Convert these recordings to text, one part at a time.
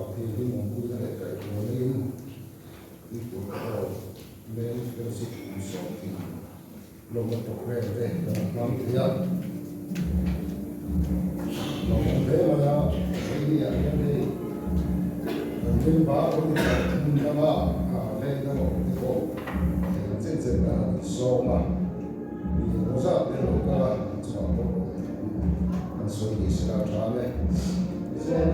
Thlarau Thianghlim awmpuina leh kaihhruaiin Tuipui Hall Main Fellowship kum sawmtin lawmna programme te kan hmang thei a. Lawmawm hle mai a, Keini ah hian hei kan member pawh ni lo hmun danga veng danga awm te pawh thei ang chen chen kan han insawm a, mi engemaw zat te lo kal a, an chungah pawh lawm thu kan sawi ni se la tha ang e. Tichuan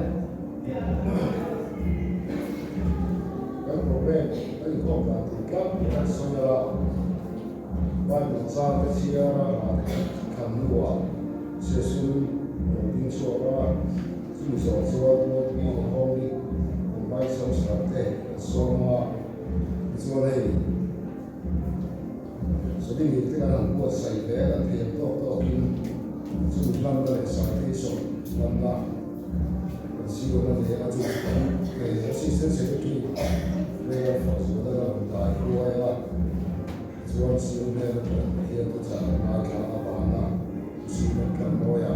kan programme kan inkhawm dan tur tlangpui kan sawi a. Bible chang te chhiar a hla te kan thlan hnuah session lo ding chhuak a, chumi zawh chuan Tualtui Inkhawmlik Combined Social te kan sawm a, tichuan hei Sawdingir te kan han buatsaih ve a, kan thiam tawk tawkin chumi hlanna leh citation hlanna kan siam a ni a, chu chu kan Assistant Secretary Prayer Fakzuala la rawn dai hruai a. Chuan Sion hnen atangin Pathian te chah an ngaithla a vana Simon Tlanmawia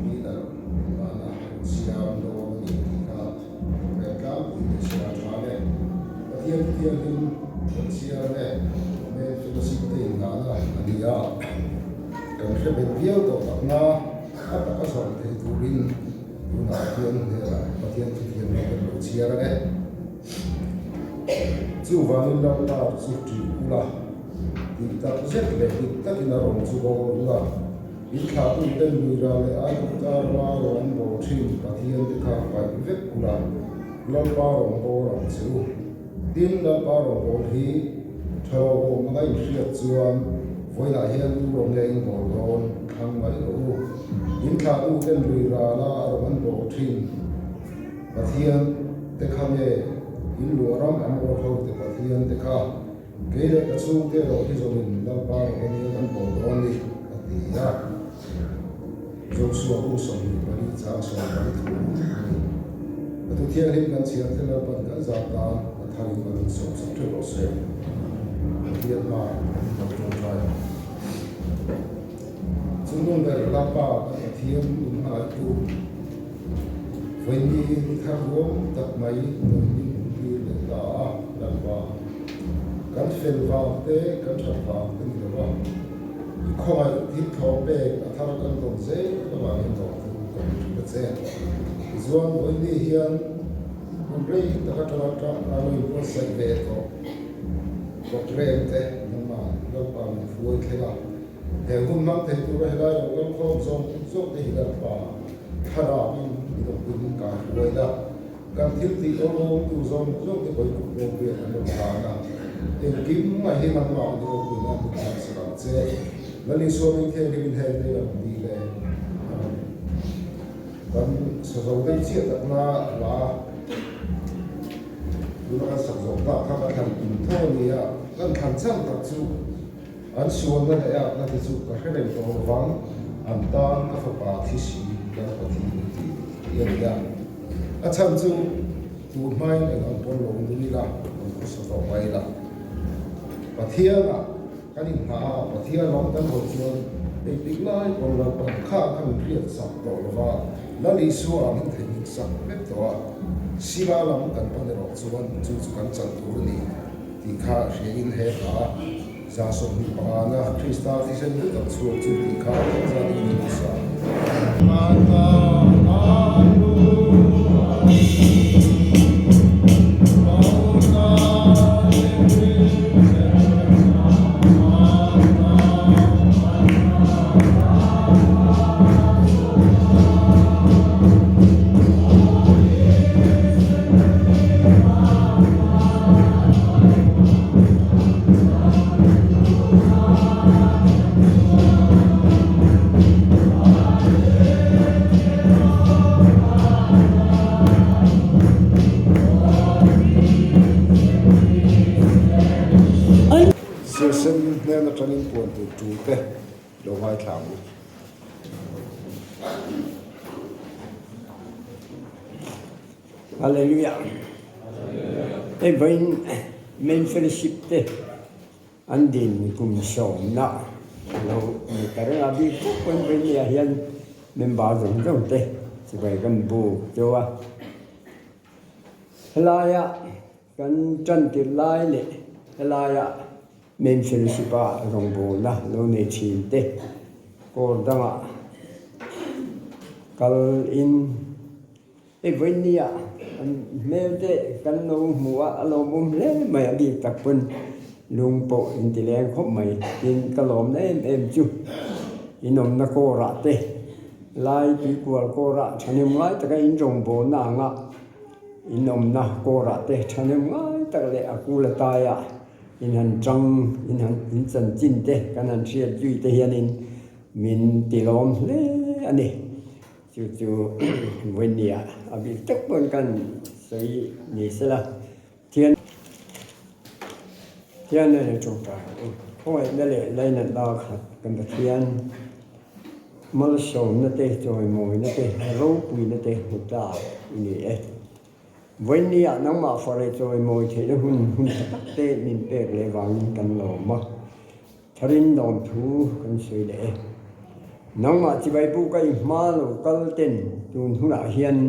leader vana an siam dawn a ni tih kha rel tlangpui leh chhiar tha le. Pathian te thianghlim kan chhiar le Amen Fellowship te inngahna a ni a, kan hre bet viau tawh takna a taka zawm thei turin tunah Pathian hnenah Pathian thu thianghlim kan lo chhiar ang e. Chuvangin Lalpa chu ṭih ula, tih tak zet leh dik takin a rawn chu bawl ula, in thlahtuten Luira leh Aigupta rama rawn an bawl ṭhin Pathian te kha paih vek ula, Lalpa rawn bawl ang che u. Tin, Lalpa rawn bawl hi ṭha lo awm anga inhriat chuan vawiinah hian tu rawn nge in bawl dawn thlang mai rawh u. In thlahtuten Luirala rawn an bawl ṭhin Pathian te kha nge in luah ram an awr ho te Pathian te kha kei leh ka chhungte erawh hi zawmin Lalpa rawh ania kan pawl dawn ni a ti a. Joshua bu 24 chang 24 thu a ni. Ka thu thianghlim kan chhiar te Lalpan kan zat tan a tharin kan insawm sak teuh rawh se. Pathian hma kan lo tawngtai ang. Chungnung ber Lalpa kan Pathian min hmangaihtu Vawiini ni thar ruam tak mai nawi min hmuh tir leh ta a, Lalpa. Kan fel vang te, kan that vang te ni lo a, i khawngaih thil thlawh pek a thar kan dawn zel avangin lawmthu kan ti thin a che. Tichuan vawiini hian hun rei tak atanga a lo inbuatsaih ve tawh programme te nangmah Lalpa min hruai thleng a. He hun hmang thei tura helai lo kal khawm zawng zawk te hi Lalpa thlarauin i dawhpui min kai hruai la, kan thil tih awlawm tu zawng zawk te pawhin kut ropui an rawn tan a, engkim mai hi nangmah ni ropuina min hman sak ang che. Lal Isua min thianghlim in heng te kan ti le. Amen. Kan sa zo deuh chiah takna hla tuna kan sak zawh tak kha ka thlan tum tho a ni a, kan thlan chhan tak chu An sualna leh akna te chu ka hre reng tawh lovang, an tan ka fapa thi si kan Pathian in ti tih a ni a. A chhan chu tun hmain eng ang pawn lo nung ila, rawn khawsa tawh mai ila. Pathianah kan inhna a, Pathian lam kan hawi chuan engtik lai pawn Lalpan kha kha min hriat sak tawh lova, Lal Isua min theihnghilh sak vek tawh a, Sila lam kan pan erawh chuan chu chu kan chan tur a ni tih kha hriain he hla 25 na Krista thisen hlu tak chhuak chu tih kha zat in in sa. Sirsen hnen atangin puan tur tul te lo ngaithla ang u. Hallelujah. Hei vawiin Main Fellowship te an din kum sawmna lo ni ta reng a, bik tak pawn vawiin ah hian member zawng zawng te chibai kan buk deuh a. Helaia kan tan tirh lai leh helaia Main Fellowship-a rawngbawlna lo nei thin te kawr dangah kal in hei vawinia an hmel te kan lo hmu a, a lawmawm hle mai a bik tak pawn lung pawh in ti leng khawp mai tin ka lawmna em em chu inawmna kawrah te Lai tuikual kawrah thahnem ngai taka in rawngbawlna anga in awmna kawrah te thahnem ngai tak leh a kul a taiah in han tang in han in chanchin te kan han hriat zui te hianin min ti lawm hle a ni. Chu chu vawinia a bik tak pawn kan sawi ni sela. Thian Thian a ni tawngtai ang u. Khawngaihna leh lainatna khat kan Pathian malsawmna te, chawimawina te, ropuina te hmu tlak i ni e. Vawiinniah nangmah fare chawimawi theihna hun hun tha tak te min pek leh vangin kan lawm a. Tharin lawmthu kan sawi leh e. Nangmah chibai buka i hma lo kal ten tun hunah hian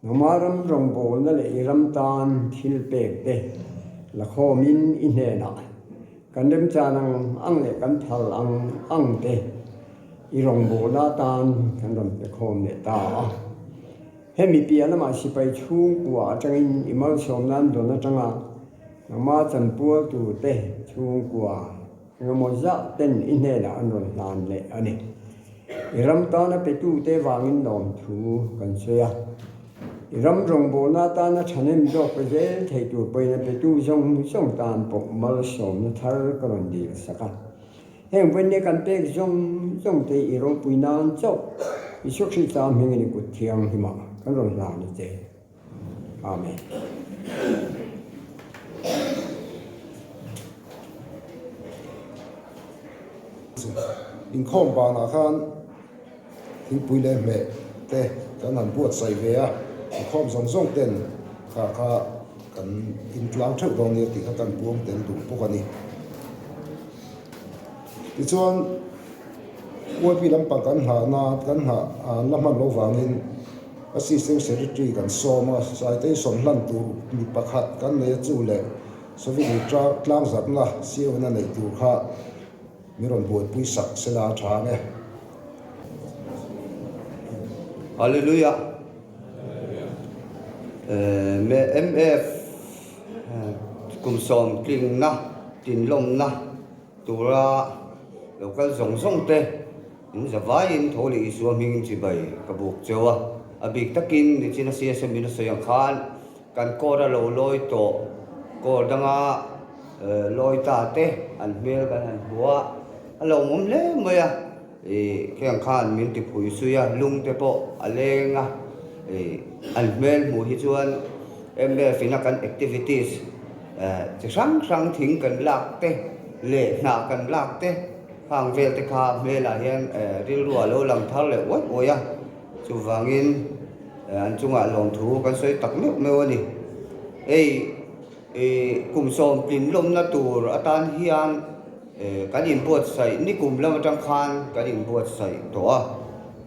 Nangmah ram rawngbawlna leh i ram tan thil pek te la khawmin i hnenah kan remchan ang ang leh kan phal ang ang te i rawngbawlna atan kan rawn pe khawm leh ta a. Hemi piah lamah sipai chhungkua atangin i malsawm nan dawn atanga nangmah chanpual tur te chhungkua Engemaw zah ten i hnenah an rawn hlan leh a ni. I ram tana petute vangin lawmthu kan sawi a. I ram rawngbawlna atana thahnem zawk pe zel thei tur pawhin a petu zawng zawng tan pawh malsawmna thar ka rawn dil sak a. Heng vawinia kan pek zawng zawng te i ropui nan chauh Isua Krista hmingin i kut thianghlimah kan rawn hlan a che. Amen. Inkhawm banah khan thingpui leh hmeh te kan han buatsaih ve a, inkhawm zawng zawng ten kha kha kan intlang theuh dawn nia tih kha kan puang tel duh bawk a ni. Tichuan UAP lampang kan nghahna kan nghah an la hman loh vangin Assistant Secretary kan sawm a, citation hlan tur mi pakhat kan nei a chu leh Soviet tlang zatna CON-a neih tur kha min rawn buaipui sak sela a tha ang e. Hallelujah. MF kum sawm tlingna tinlawmna tura lo kal zawng zawng te In zavaiin tho leh Isua hmingin chibai ka buk cheu a, a bik takin nichina CSM in a sawi ang khan kan court a lo lawi tawh, court danga lawi ta te an hmel kan han hmu a, a lo awm hle mai a, ih kheng khan min ti phui sui a, lung te pawh a leng a, ih an hmel hmuh hi chuan MF ina kan activities chi hrang hrang thing kan lak te leh hnah kan lak te, Khang vel te kha hmelah hian rilru a lo lang thar leh uaih uaih a, chuvangin an chungah lawmthu kan sawi tak meuh meuh a ni. Hei kum sawmtlin lawmna tur atan hian kan inbuatsaih nikum lam atang khan kan inbuatsaih tawh a,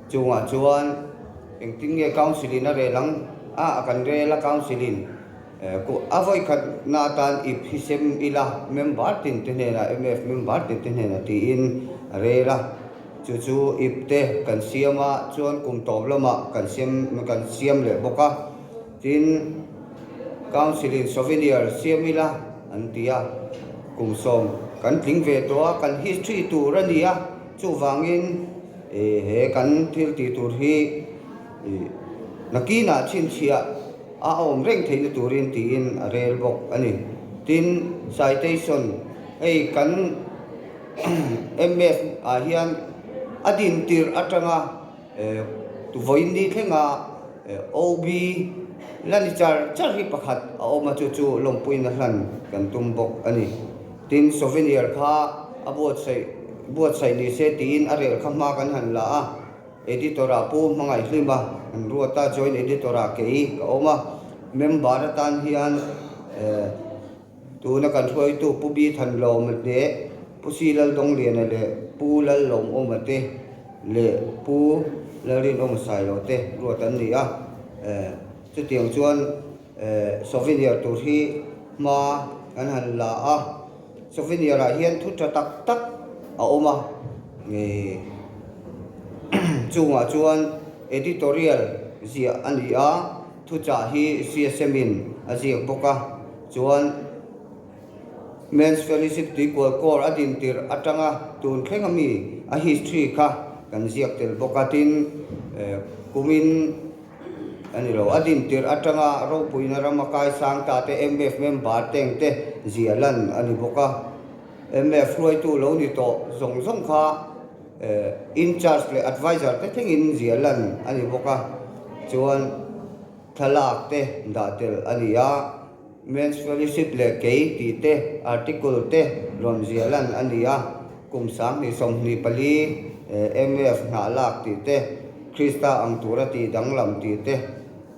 chungah chuan engtin nge council in a rel ang a, kan rel a council in. A vawikhat na atan ip hi sem ila member tin te hnenah MF member tin te hnenah tiin a rel a, chu chu ip te kan siam a, chuan kum tawp lamah kan siam kan siam leh bawk a, tin council in souvenir siam ila an ti a, kum sawm kan tling ve tawh a, kan history tur a ni a, chuvangin he kan thil tih tur hi nakinah chhinchhiah. A awm reng theihna turin tiin a rel bawk a ni. Tin, citation, hei kan MF ah hian a din tirh atanga vawiin ni thlenga OB la ni char char hi pakhat a awm a, chu chu lawmpuina hlan kan tum bawk a ni. Tin, souvenir kha a buatsaih buatsaih ni se tiin a rel kha hma kan han la a. Editor-ah Pu Hmangaihhlima an ruat a, Joint Editor-ah kei ka awm a. Member atan hian tuna kan hruaitu Pu Bi Thanlawma leh Pu Si Laldawngliana leh Pu Lallawmawma te leh Pu Lalrinawma Sailo te ruat an ni a. Chutiang chuan. Souvenir tur hi hma kan han la a, souvenir ah hian thu tha tak tak a awm a, chungah chuan editorial ziah a ni a, thuchah hi CSM in a ziak bawk a, chuan Men's Fellowship Tuikual Corps a din tirh atanga tun thleng ami a history kha kan ziak tel bawk a, tin kumin a ni lo. A din tirh atanga ropuina rama kaisang ta te MF member teng te zia lan a ni bawk a. MF hruaitu lo ni tawh zawng zawng kha in charge leh adviser te thlengin zia lan a ni bawk a. Chuan thlalak te dah tel a ni a. Men's Fellowship leh kei tih te article te rawn ziah lan a ni a, kum 2024 MF hnah lak tih te, Krista ang tura tih danglam tih te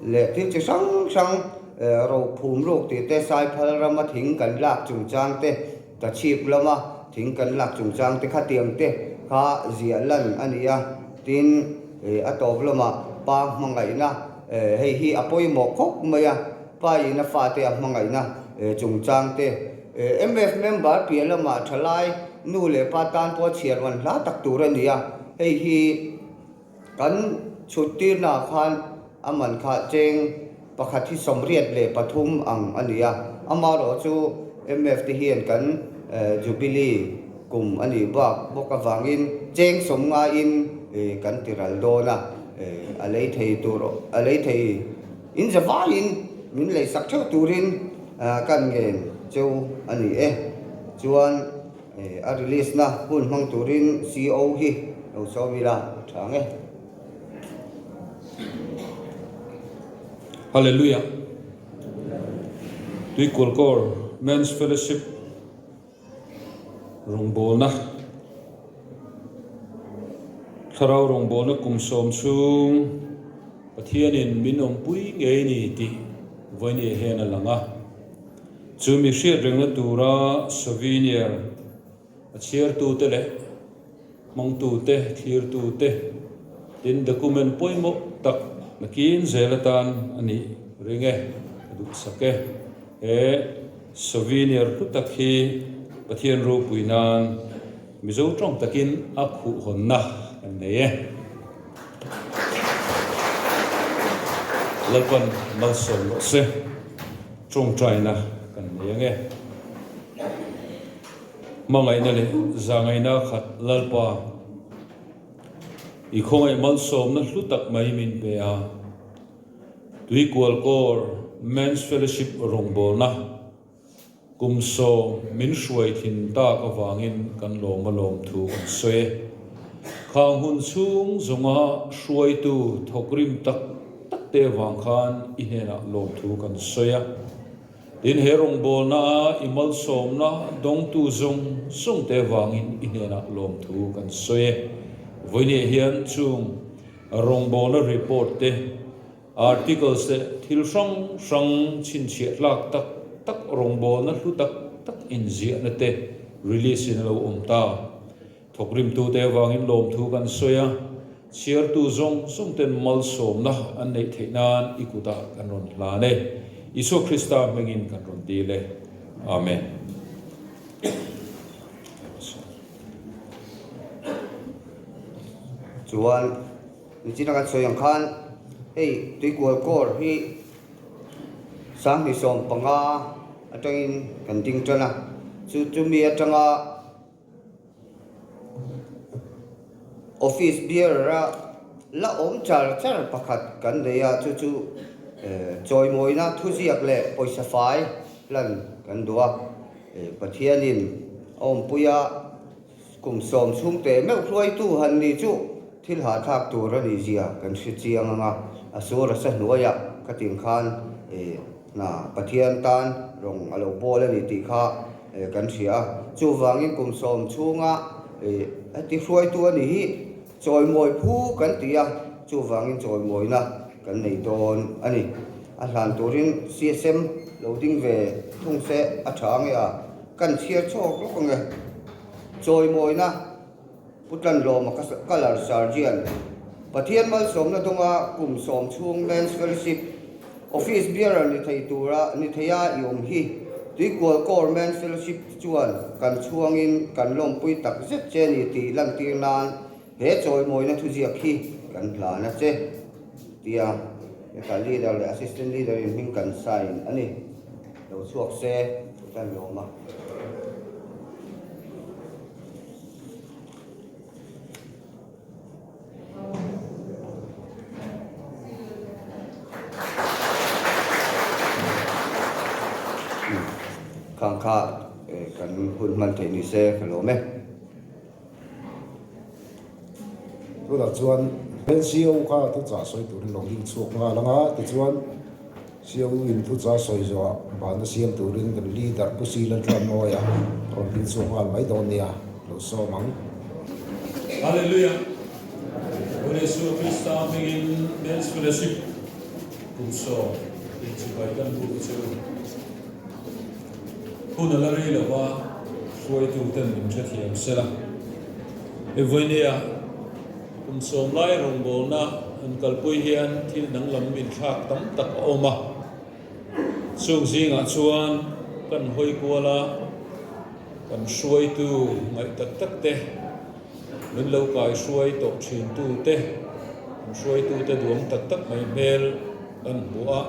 leh thil chi hrang hrang ro phum ruk tih te, Saiphal rama thing kan lak chungchang te, Tachhip lama thing kan lak chungchang te khatiang te kha ziah lan a ni a, tin a tawp lamah pa hmangaihna hei hi a pawimawh khawp mai a. Pa in a fate a hmangaihna chungchang te, MF member piah lamah thalai nu leh pa tan pawh chhiar man hla tak tur a ni a, hei hi kan chhut tirnaah khan a man kha cheng pakhat hi 83 ang a ni a, amaherawh chu MF te hian kan Jubilee kum a nih bak bawk avangin cheng 50 in kan ti ral dawn a, a lei thei tur a lei thei. In zavaiin min leisak theuh turin kan ngen cheu a ni e. Chuan a release na hun hmang turin CO hi lo sawm ila a tha ang e. Hallelujah. Tuikulkawr Men's Fellowship Rawngbawlna, Thlarau rawngbawlna kum sawm chhung Pathianin min awmpui ngei ni tih vawinia hian a lang a. Chu mi hriat rengna tura souvenir a chhiartute leh hmangtute, thlirtute tin document pawimawh tak nakin zel atan a nih ring e, ka duhsak e. He souvenir hlu tak hi Pathian ropui nan Mizo tawng takin a khuhhawnna kan nei e. Lalpan malsawm rawh se, tawngtaina kan nei ang e. Hmangaihna leh zahngaihna khat Lalpa, i khawngaih malsawmna hlu tak mai min pe a. Tuikualkawr Men's Fellowship rawngbawlna kum sawm min hruai thin tak avangin kan lawm a lawm thu kan sawi e. Khang hun chhung zawnga hruaitu thawkrim tak tak te avang khan i hnenah lawmthu kan sawi a. Tin, he rawngbawlna a i malsawmna dawngtu zawng zawng te avangin i hnenah lawmthu kan sawi e. Vawinia hian chung rawngbawlna report te, articles te, thil hrang hrang chhinchhiah tlak tak tak rawngbawlna hlu tak tak inziahna te release in a lo awm ta. Thawkrimtute avangin lawmthu kan sawi a, chhiartu zawng zawngten malsawmna an neih theih nan i kutah kan rawn hlan e. Isua Krista hmingin kan rawn dil e. Amen. Chuan nichina kan sawi ang khan hei tuikual kawr hi 2015 atangin kan ding tan a, chu chumi atanga Office bearer a la awm char char pakhat kan nei a, chu chu chawimawina thuziak leh pawisa fai hlan kan duh a, Pathianin a awmpui a, kum sawm chhung teh meuh hruaitu han ni chu thil hahthlak tur a nih zia kan hre chiang ang a, a sur a sa hnuaiah ka tin khan hna Pathian tan rawng a lo bawl a ni tih kha kan hria a. Chuvangin kum sawm chhunga heti hruaitu a nih hi chawimawi phu kan ti a, chuvangin chawimawina kan nei dawn a ni. A hlan turin CSM lo ding ve thung se a tha ange a, kan chhiar chhawk lawk ange. Chawimawina Pu Tlanlawma Colour Sergeant, Pathian malsawmna dawnga kum sawm chhung Men's Fellowship. Office bearer ni thei tura ni theia i awm hi Tuikual Corps Men's Fellowship chuan kan chhuangin kan lawmpui tak zet che ni tih lantir nan he chawimawina thuziak hi kan hlan a che tia hetah leader leh assistant leader in hming kan sign a ni. Lo chhuak se kan lawm a. Khang kha kan hun hman theih ni se ka lawm e. Tunah chuan NCO kha thuchah sawi turin lo ding chhuak nghal ang a, tichuan CO in thuchah sawi zawhah banna siam turin kan leader Pu Silan Tlanmawia rawn ding chhuak nghal mai dawn nia, lo sawm ang. Hallelujah! Lord Isua Krista hmingin Men's Fellowship kum sawm inchibai kan buk chu hun a la rei lo va, hruaituten min hrethiam se la. Evoinia kum sawm lai rawngbawlna an kalpui hian thil danglam inthlak tam tak a awm a. Chung zingah chuan kan hawi kual a, kan hruaitu ngaih tak tak te, min lo kai hruai tawh thintu te, kan hruaitute duang tak tak mai hmel kan hmu a.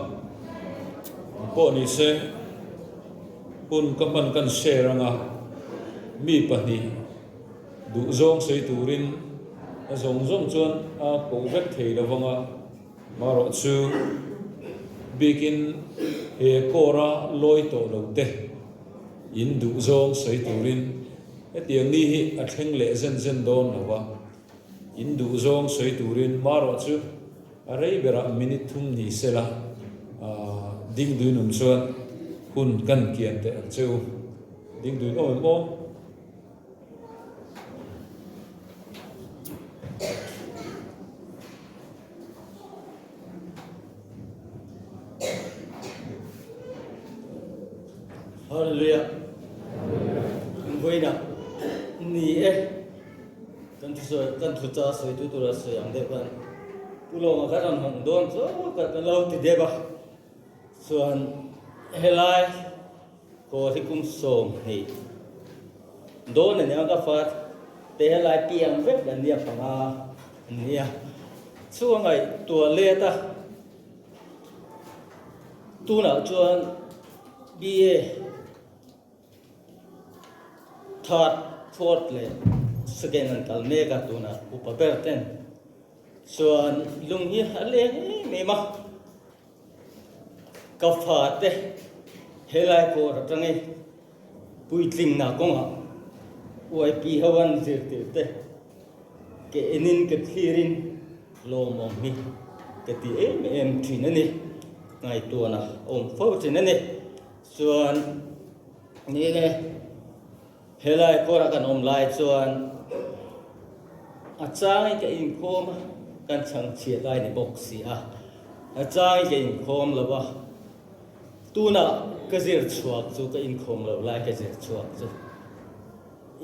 Ang pawh ni se, hun ka hman kan share anga mi pahnih duhzawng sawi turin a zawng zawng chuan a koh vek thei lo vang a, marawh chu bikin he kawra lawi tawh lo te in duhzawng sawi turin hetiang ni hi a thleng leh zen zen dawn lo va, in duhzawng sawi turin marawh chu A rei berah minute thum ni sela, ding duin awm chuan hun kan kian teh ang che u. Ding duin awm em aw? Hallelujah. Vawiinah ni e. Kan thusawi kan thucha sawitu tura sawi ang deuh khan Pu Lawma kha rawn hawng dawn chu ka lo ti deuh a, chuan helai kaw hi kum 20 dawn a nia ka fa te helai piang vek an nia panga an nia chu a ngaihtuah let a tunah chuan BA Third, fourth leh second an kal mek a tunah upa ber ten chuan lung hi a leng em em a, ka fa te helai kawr atangin puitlingna kawngah UIP ho an zirtir te ke enin ke thlirin lawmawm hi ka ti em em thin a ni, ngaihtuahna a awm fo thin a ni. Chuan ni nge helai kawra kan awm lai chuan a changin ka inkhawm a, kan chhang chhiat lai ni bawk si a, a changin ka inkhawm lo a, tunah ka zir chhuak chu ka inkhawm lo lai ka zir chhuak chu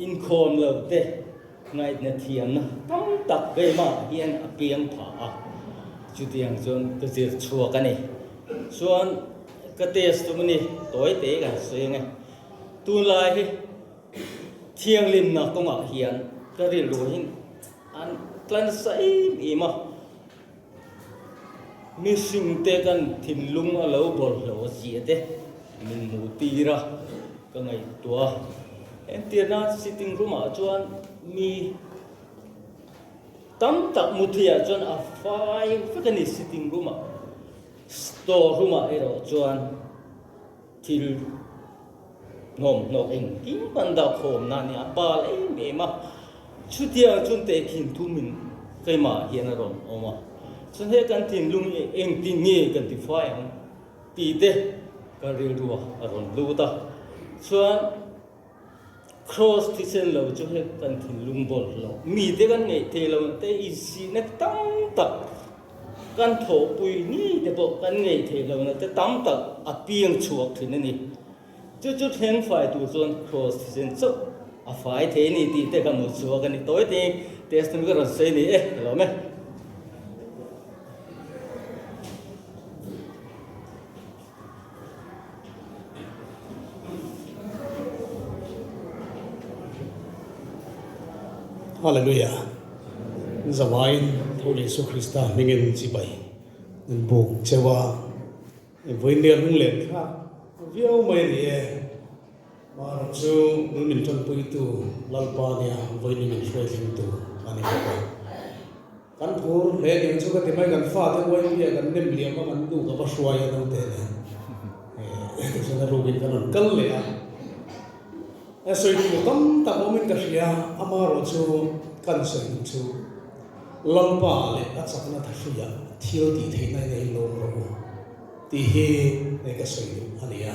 inkhawm lo te ngaihna thiamna tam tak keimah hian a piang phah a, chutiang chuan ka zir chhuak a ni. Chuan ka test tum a ni, tawi te kan sawi ang e. Tunlai hi thianghlimna kawngah hian ka rilru hi an tla nasa em em a, mihring te kan thinlung a lo bawlhhlawh zia te min hmuh tir a, ka ngaihtuah a. Entirna sitting room ah chuan mi tam tak muthiah chuan a fai vek a ni sitting room ah. Store room ah erawh chuan thil hnawmhnawk engkim an dah khawmna a ni a, bal em em a, chutiang chuan tehkhin thumin keimah hian a rawn awm a, chuan he kan thinlung hi engtin nge kan tifai ang tih te ka rilru a rawn lut a, chuan Kraws thisen lo chu he kan thinlung bawlhhlawh mite kan ngeih thei lo te insihna tam tak kan thawhpui ngei te pawh kan ngeih thei lo na te tam tak a piang chhuak thin a ni. Chu chu thleng fai tur chuan kraws thisen chauh a fai thei a ni tih te ka hmu chhuak a ni. Tawi te testament ka rawn sawi a ni e, ka lawm e. Hallelujah! Zavaiin Tho leh Isu Krista hmingin chibai an buk cheu a, vawiin lung len thlak viau mai a ni e. Mahrawh chu nul min tanpuitu Lalpa nia vawiin min hruai thlengtu a ni bawk a. Kan phur hle ding chu ka ti mai, kan fate uaipia kan nem liam a, kan nu ka va hruai a naute nen tichuan a rukin kan rawn kal leh a. A sawi tur tam tak awmin ka hria, amaherawhchu kan sawi duh chu Lalpa leh a chakna thahruiah thil tih theihna in a inlawm rawh u tih hi hei ka sawi duh a ni a.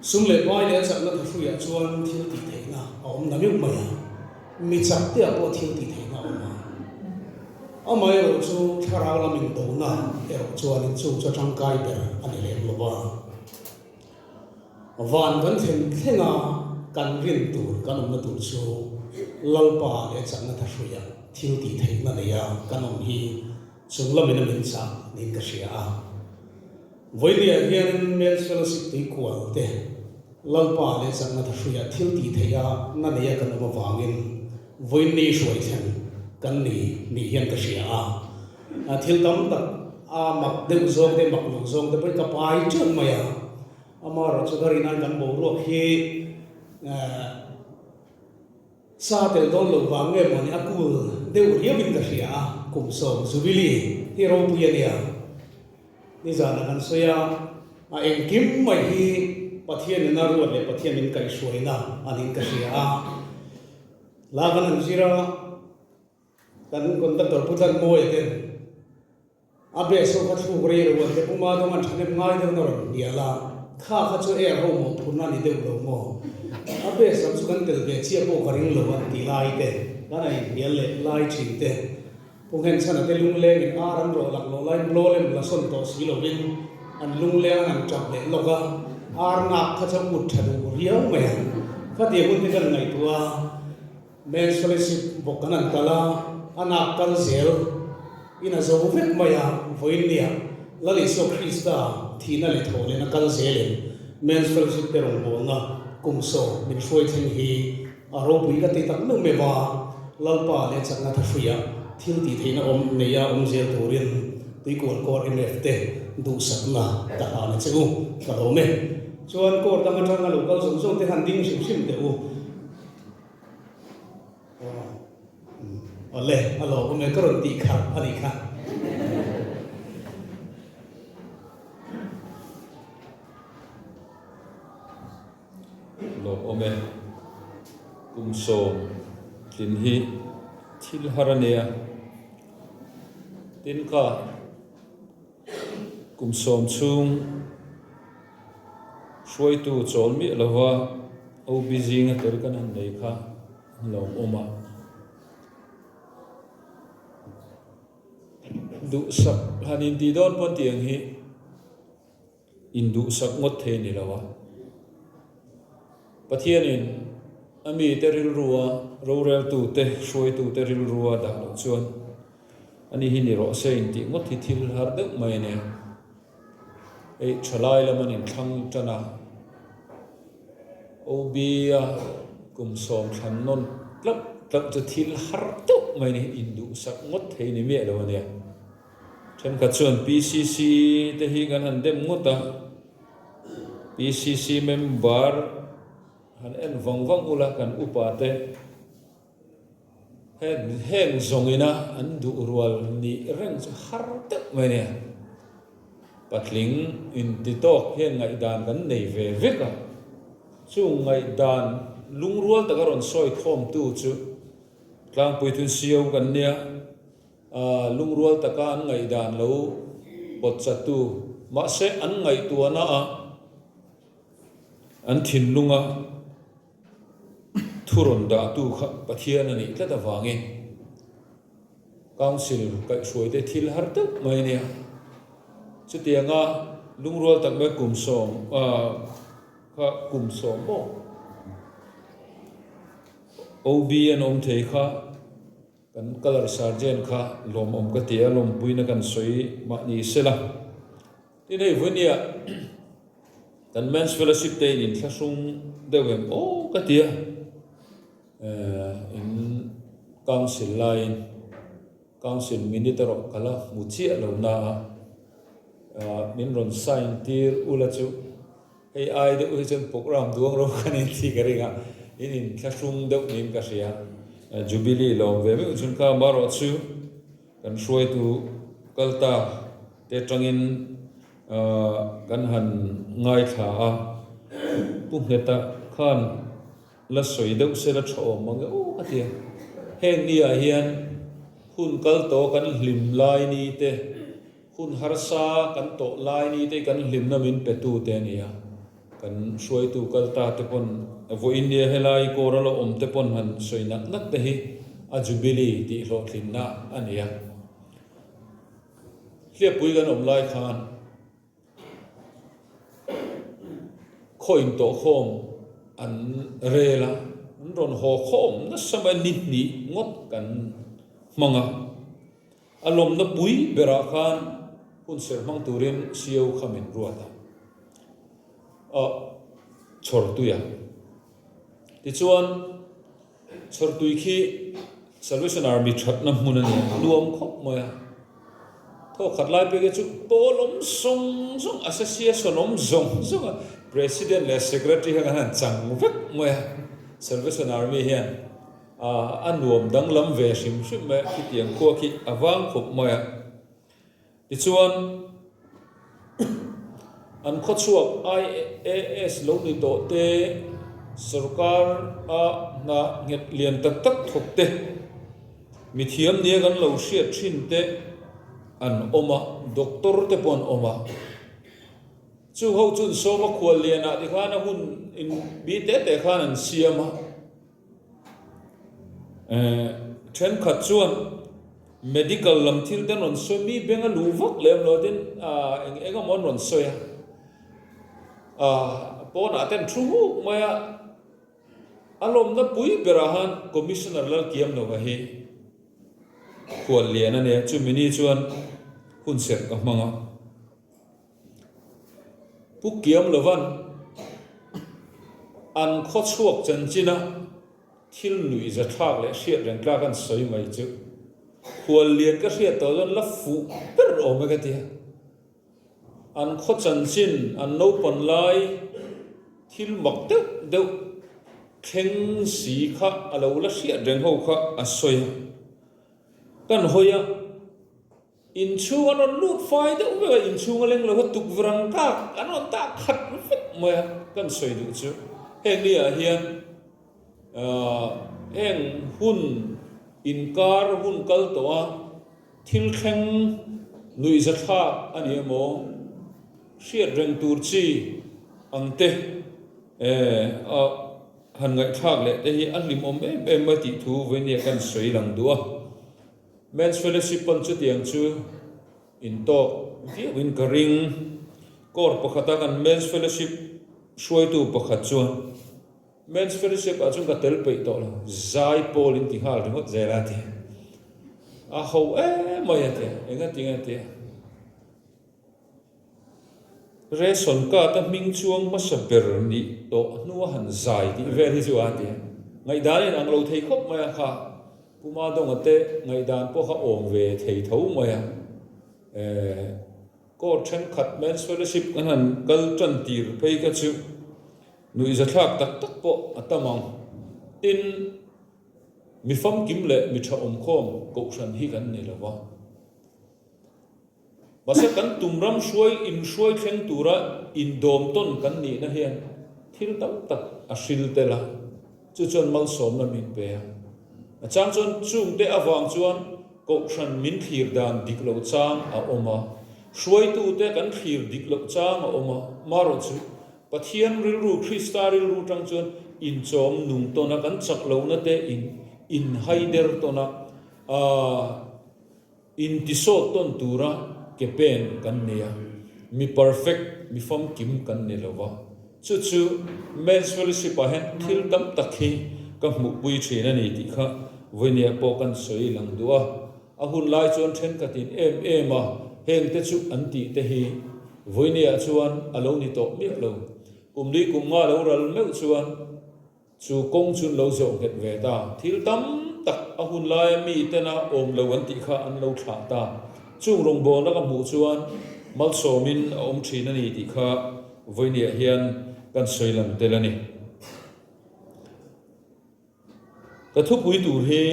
Sum leh pai leh a chakna thahruiah chuan thil tih theihna a awm na meuh mai a, mi chak te ah pawh thil tih theihna a awm a. Amaherawh chu thlarau lam indona erawh chuanin chung chu a tangkai ber a ni lem lo va. Van kan thlen thleng a, kan rin tur kan awmna tur chu Lalpa leh a chakna thahruiah thil tih theihna neia kan awm hi chung lamin a min chah niin ka hria a. Vawinia hianin Men's Fellowship tuikual te Lalpa leh chakna thahruiah thil tih theih a na neia kan awm avangin vawiin hruai thleng kan ni ni hian ka hria a. Thil tam tak a mak deuh zawng te mak lo zawng te pawhin ka pai teuh mai a. Amaherawhchu ka rin an kan boruak hi Sa tel dawn loh vang nge mawni a kul deuh riauin ka hria a, kum sawm Jubilee hi ropui a nia. Nizanah kan sawi a, a engkim mai hi Pathian in a ruat leh Pathian min kaihhruaina a niin ka hria a. La kan han zir a, kan conductor Pu Tlanmawia ten A base ho kha thluk rei lo an te puma dawng an thahnem ngai deuh na rawn hnial a, kha kha chu air ho mawh phurna a ni deuh lo maw? A base lam chu kan tel ve chiah pawh ka ring lo an ti lai te, kan a inhnial leh lai thin te. Pu Nghenchhana te lungleng in ar an rawh lak loh laiin blow lem la sawn tawh si lovin an lungleng an han tap leh lawk a, ar nak kha chu a kut tha duh riau mai a, khatiang hun te kan ngaihtuah a. Men's Fellowship bawk kan han kal a, a nak kal zel in a zo vek mai a, vawiin nia Lal Isua Krista thihna leh thawh lehna kal zelin Men's Fellowship te rawngbawlna kum sawm min hruai thleng hi a ropui ka ti tak meuh meuh a, Lalpa leh chakna thahruia thil tih theihna awm neia awm zel turin Tuikual Corps MF te duhsakna ka hlan a che u, ka lawm e. Chuan Corps dang atanga lo kal zawng zawng te han ding hrim hrim teh u. Awle, a lawm awm e, ka rawn tih kharh a nih kha. Lawm awm e, kum sawm tlin hi thil har a nia. Tin kha kum sawm chhung Hruaitu chawl miah lova OB zinga tel kan han nei kha an lo awm a. Duhsak han intih dawn pawn tiang hi induhsak ngawt thei a ni lo a. Pathianin a mite rilrua roreltute, hruaitute rilrua dah loh chuan ani hi ni rawh se intih ngawt hi thil har deuh mai a nia. Hei thalai lam an inthlang tan a, OB a kum sawm thlan nawn tlauh tlauh chu thil har deuh mai ni, induhsak ngawt thei ni miah lo a nia. Thenkhat chuan PCC te hi kan han dem ngawt a, PCC member han en vang vang ula kan upa te, Heng heng zawngina an duh rual nih reng chu har deuh mai a nia. Patling inti tawk hian ngaihdan kan nei ve vek a, chung ngaihdan lungrual taka rawn sawi khawmtu chu tlangpui thun sio kan nia, lungrual taka an ngaihdan lo pawtchatu mahse an ngaihtuahna a an thinlunga Thu rawn dahtu kha Pathian a nih tlat avangin Council kaihhruaite thil har deuh mai a nia. Chutianga lungrual tak mai kum sawm kha kum sawm maw OB an awm thei kha kan Colour Sergeant kha lawmawm ka ti a, lawmpuina kan sawi mahni sela. Tin hei vawinia kan Men's Fellowship te in inthlahrung deuh em aw ka ti a, in Council laiin Council minute erawh ka la hmu chiah lo na a, min rawn sign tir ula chu hei ai deuh hi chuan programme duang ro kan in tih ka ring a, in inthlahrung deuh niin ka hria. Jubilee lawm ve meuh chuan kha amaherawhchu kan hruaitu kal ta te atangin kan han ngaithla a, Pu Ngheta khan la sawi deuh se la tha awm ang e aw ka ti a. Heng ni ah hian hun kal tawh kan hlim lai ni te, hun harsa kan tawh lai ni te hi kan hlimna min pe tu te a ni a. Kan hruaitu kal ta te pawn vawiin nia helai kawr a la awm te pawn han sawi nak nak te hi a Jubilee tih hlawhtlinna a ni a. Hliappui kan awm lai khan Khaw intawhkhawm an rel a, an rawn haw khawm nasa mai ni hnih ngawt kan hmang a. A lawmna pui berah khan hun serh hmang turin CEO kha min ruat a, a chhawrtui a. Tichuan. Chhawrtui khi Salvation Army thatna hmun a ni a, nuam khawp mai a. Thaw khat lai pek hi chu pawl awm zawng zawng, association awm zawng zawng a, President leh Secretary hian an han chang vek mai a. Salvation Army hian a nuam danglam ve hrim hrim mai a, khitiang khua khi a vang khawp mai a. Tichuan, an khawchhuak IAS lo ni tawh te, sorkar a hna nghet lian tak tak thawk te, mithiam nia kan lo hriat thin te an awm a, doctor te pawh an awm a. Chu ho chuan sawma khual lianah tikhan a hun in bi te te khan an siam a. Thenkhat chuan medical lam thil te an rawn sawi, mi beng a luh vak lem lo tin eng eng emaw an rawn sawi a, pawnah te an thu huk mai a, a lawmna pui berah khan Commissioner Lalkiamnova hi khual lian a nia, chumi ni chuan hunserh ka hmang a. Pu Kiam Lovan an khawchhuak chanchina thil nuih zathlak leh hriat reng tlak an sawi mai chu khual lian ka hriat tawh chuan la fuh ber awm e ka ti a. An khaw chanchin, an naupan lai thil mak deuh deuh thleng si kha a lo la hriat reng ho kha a sawi a. Kan hawi a. Inchhung an rawn lut fai deuh vek a, inchhung a leng lo a tukverh ang tak an rawn tak khat vek mai a, kan sawi duh chu heng ni ah hian heng hun inkar hun kal tawh a thil thleng nuihza thlak a ni emaw hriat reng tur chi ang te a han ngaihthlak leh te hi a hlimawm em em mai tih thu vawinia kan sawi lang duh a. Men's Fellowship pawn chutiang chu intawk viauin ka ring. Court pakhata kan Men's Fellowship hruaitu pakhat chuan, Men's Fellowship ah chuan ka tel peih tawh lo, zai pawl in ti nghal ringawt zel a ti. A ho em mai a ti a, engati nge a ti a. Ration card a hming chuang hmasa ber nih tawh hnua han zai tih vel hi chu a ti a. Ngaihdan in ang lo thei khawp mai a kha. Pu Madonga te ngaihdan pawh kha awm ve thei tho mai a. Court thenkhat Men's Fellowship kan han kal tan tir phei kha chu nuihzathlak tak tak pawh a tam ang. Tin, mi famkim leh mi tha awmkhawm kohhran hi kan ni lo va. Mahse kan tum ram hruai inhruai thleng tura indawm tawn kan nihna hian thil tam tak a hril tel a, chu chuan malsawmna min pe a. A chang chuan chungte avang chuan kohhran min thlir dan dik loh chang a awm a, hruaitute kan thlir dik loh chang a awm a, marawh chu Pathian rilru, Krista rilru tang chuan inchawm nung tawn a, kan chak lohna te in inhaider tawn a, aaa. Intisawt tawn tura ke pen kan nei a, mi perfect, mi famkim kan ni lo va. Chu chu Men's Fellowship ah hian thil tam tak hi ka hmuhpui thin a ni tih kha vawinia pawh kan sawi lang duh a. A hun lai chuan thenkhatin em em a heng te chu an tih te hi vawinia chuan a lo ni tawh miah lo. Kum li kum nga lo ral meuh chuan Chu kawng chu an lo zawh nghet ve ta. Thil tam tak a hun laia mi tena awm lo an tih kha an lo thlah ta. Chung rawngbawlna ka hmuh chuan malsawmin a awm thin a ni tih kha vawinia hian kan sawi lang tel a ni. Ka thupui tur hi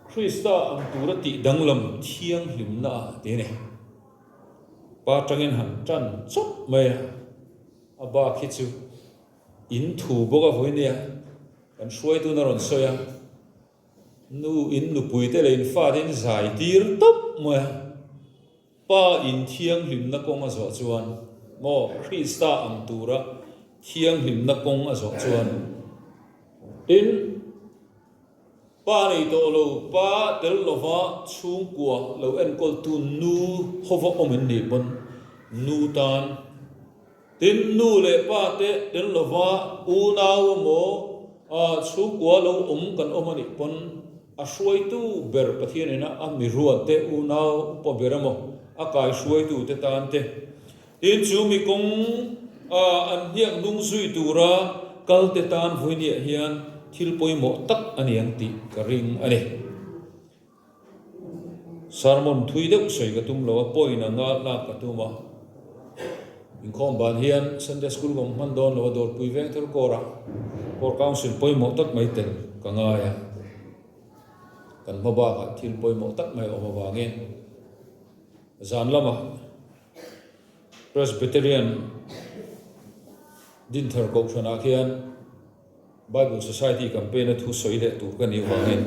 Krista ang tura tih danglam thianghlimna ah ti a ni. Pa tangin han tan chawp mai a, a bak hi chu in thu bawk a vawi nia, kan hruaitun a rawn sawi a, nu in nupui te leh in fate in zai tir tawp mai a. Pa in thianghlimna kawng a zawh chuan maw Krista ang tura thianghlimna kawng a zawh chuan tin Pa nei tawh lo, Pa tel lova chhungkua lo enkawltu nu hova awm in nih pawn nu tan tin nu leh pa te tel lova unau emaw chhungkua lo awm kan awm a nih pawn A hruaitu ber Pathian ina a mi ruatte unau upa ber emaw a kai hruaitute tan te, tin chu mi kawng a an hniak hnung zui tura kalte tan vawinia hian thil pawimawh tak a ni ang tih ka ring a ni. Sermon thui deuh sawi ka tum lo a, point anga lak ka tum a. Inkhawm ban hian Sunday School ka awm hman dawn lo a, Dawrpui Vengthar Corps-ah Corps Council pawimawh tak mai tel ka ngai a. Kan hma bakah thil pawimawh tak mai a awm avangin zan lamah Presbyterian Dinthar Kohhranah khian Bible Society campaign-a thu sawi leh tur ka nih avangin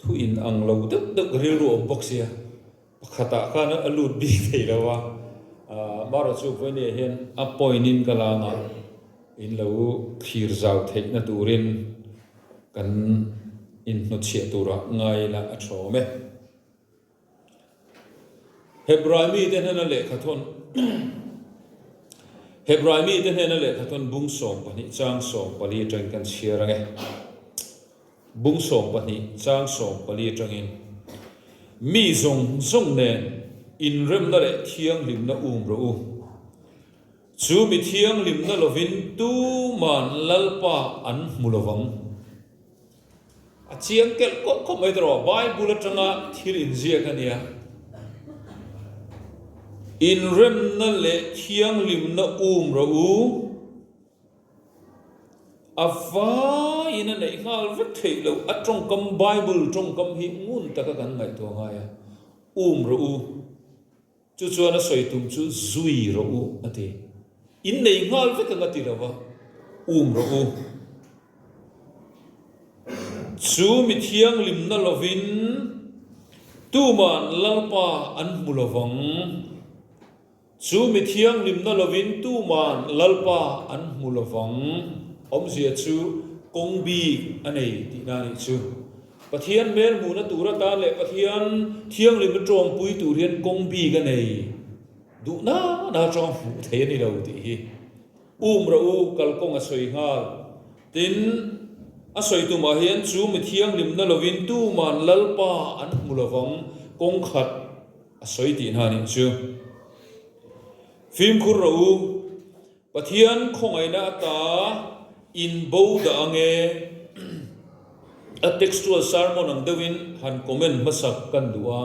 thu inang lo deuh deuh ka rilru a awm bawk sia. Pakhatah khan a lut bik thei lo a, Mara chu vawinia hian a point in ka lang a, in lo thlir zau theihna turin kan inhnawtchhiah turah ngai ila a tha awm e. Hebrai mite hnena lehkhathawn Hebrai mite hnena lehkhathawn bung 12 chang 14 atangin kan chhiar ang e. Bung 12 chang 14 atangin, Mi zawng zawng nen inremna leh thianghlimna um rawh u. Chu mi thianghlimna lovin tuman Lalpa an hmu lo vang. A chiang kelh kawlh khawp mai tawh, Bible atanga thil inziak a nia. Inremna leh thianghlimna um rawh u. A vaiin a neih nghal vek theih loh, a tawngkam Bible tawngkam hi ngun taka kan ngaihtuah ngai a, Um rawh u, chu chuan a sawi tum chu zui rawh u a ti. In nei nghal vek ang a ti lo va, Um rawh u. Chu mi thianghlimna lovin tuman Lalpa an hmu lovang. Chu mi thianghlimna lovin tuman Lalpa an hmu lovang. Awmzia chu kawng bik a nei tihna a nih chu. Pathian hmel hmuhna tur atan leh Pathian thianghlimna tawngpui tur hian kawng bik a nei. Duh nana atanga hmuh thei a ni lo tih hi. Um rawh u, kalkawng a sawi nghal. Tin, a sawi tumah hian chu mi thianghlimna lovin tuman Lalpa an hmu lovang kawng khat. A sawi tih hna nih chu. Fimkhur rawh u, Pathian khawngaihna ata in bo dah ang e. A textual sermon ang deuhin han comment hmasak kan duh a,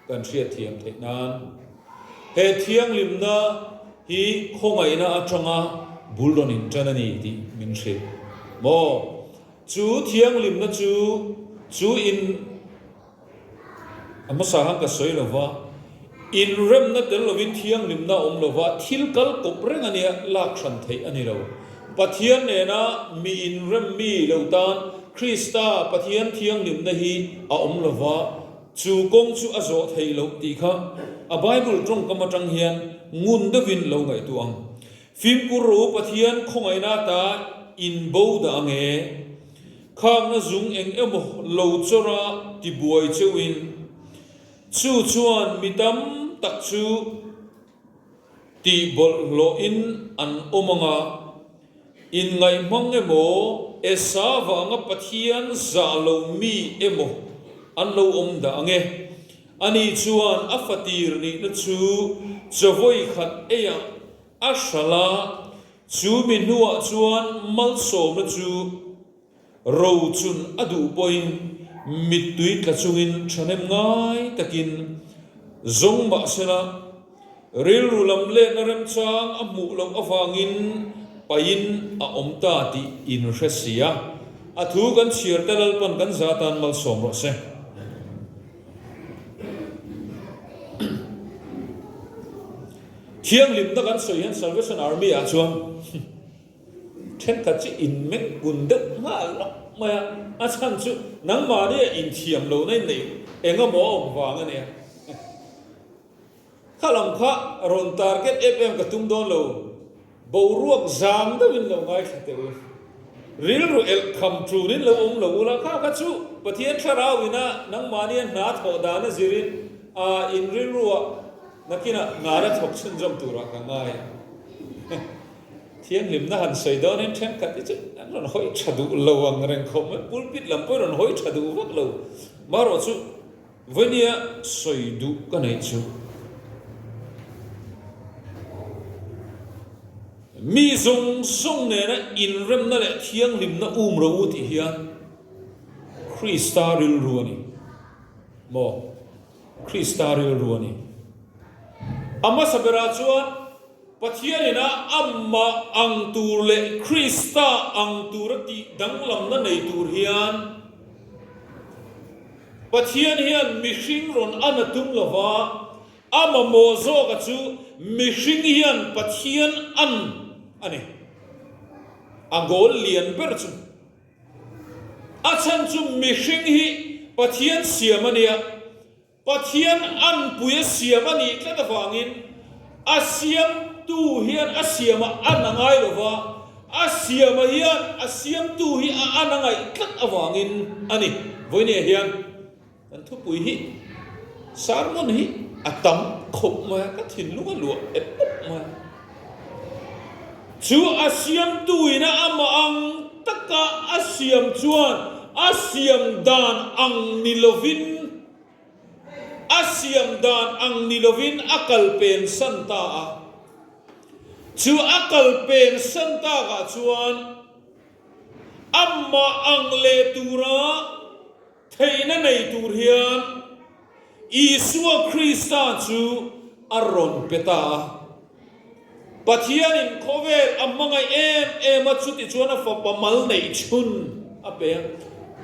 kan hriatthiam theih nan. He thianghlimna hi khawngaihna atanga bul rawn in tan a ni tih min hrilh maw? Chu thianghlimna chu chu in. A hmasa khan ka sawi lo va, inremna tel lovin thianghlimna a awm lo va, thil kal kawp reng a nia, lak hran theih a ni lo. Pathian nena mi inrem mi lo tan Krista Pathian thianghlimna hi a awm lo va, chu kawng chu a zawh theih loh tih kha a Bible tawngkam atang hian ngun deuhin lo ngaihtuah ang. Fimkhur rawh u Pathian khawngaihna ata inbo dah ang e. Khakna zung eng emaw lo chawr a tibuai cheuhin, chu chuan mi tam tak chu tih bawlhhlawhin an awm ang a, inngaihhmang emaw, Esa vanga Pathian zah lo mi emaw an lo awm dah ang e. Ani chuan a fatir nihna chu chawawi khat eiah a hralh a, chu mi hnuah chuan malsawmna chu. Rochun a duh pawhin mittui tla chungin thahnem ngai takin zawng mah sela, rilru lam lehna remchang a hmuh loh avangin pain a awm ta tih inhre si a. A thu kan chhiar te Lalpan kan za tan malsawm rawh se. Thianghlimna kan sawi hian Salvation Army ah chuan thenkhat chu in meng kun deuh nghal lawk mai a, a chhan chu nangmahni ah inthiam lohna in neih eng emaw a awm vang a nia. Kha lam kha rawn target em em ka tum dawn lo, boruak zang deuhin lo ngaithla teh u. Rilru elh kham turin lo awm lo ula, kha kha chu Pathian thlarau ina nangmahnia hna thawh dana zirin a in rilruah nakinah ngara thawk chhunzawm turah ka ngai a. Thianghlimna han sawi dawnin thenkhat hi chu an rawn hawi tha duh lo ang reng khawp mai, pulpit lam pawhin rawn hawi tha duh vak lo. Marawh chu Vawnia sawi duh ka neih chu mi zawng zawng nena inremna leh thianghlimna um ro u tih hian Krista rilru a ni maw? Krista rilru a ni. A hmasa berah chuan Pathianin a amah ang tur leh Krista ang tura tih danglamna nei tur hian Pathian hian mihring rawn an a tum lo va, a mamawh zawka chu mihring hian Pathian an a ni. A goal lian ber chu a chhan chu mihring hi Pathian siam a nia. Pathian anpui a siam a nih tlat avangin a siamtu hian a siamah an a ngai lo va, a siama hian a siamtu hi a an a ngaih tlat avangin a ni. Vawinia hian kan thupui hi sermon hi a tam khawp mai a, ka thinlung a luah et awp mai a. Chu a siamtu ina amah ang taka a siam chuan a siam dan ang ni lovin a siam dan ang ni lovin a kal pen san ta a. Chu a kal pen san takah chuan amah ang leh tura Theihna nei tur hian Isua Krista chu a rawn pe ta a. Pathianin khawvel a hmangaih em em a, chuti chuan a fapa mal neih chhun a pe a,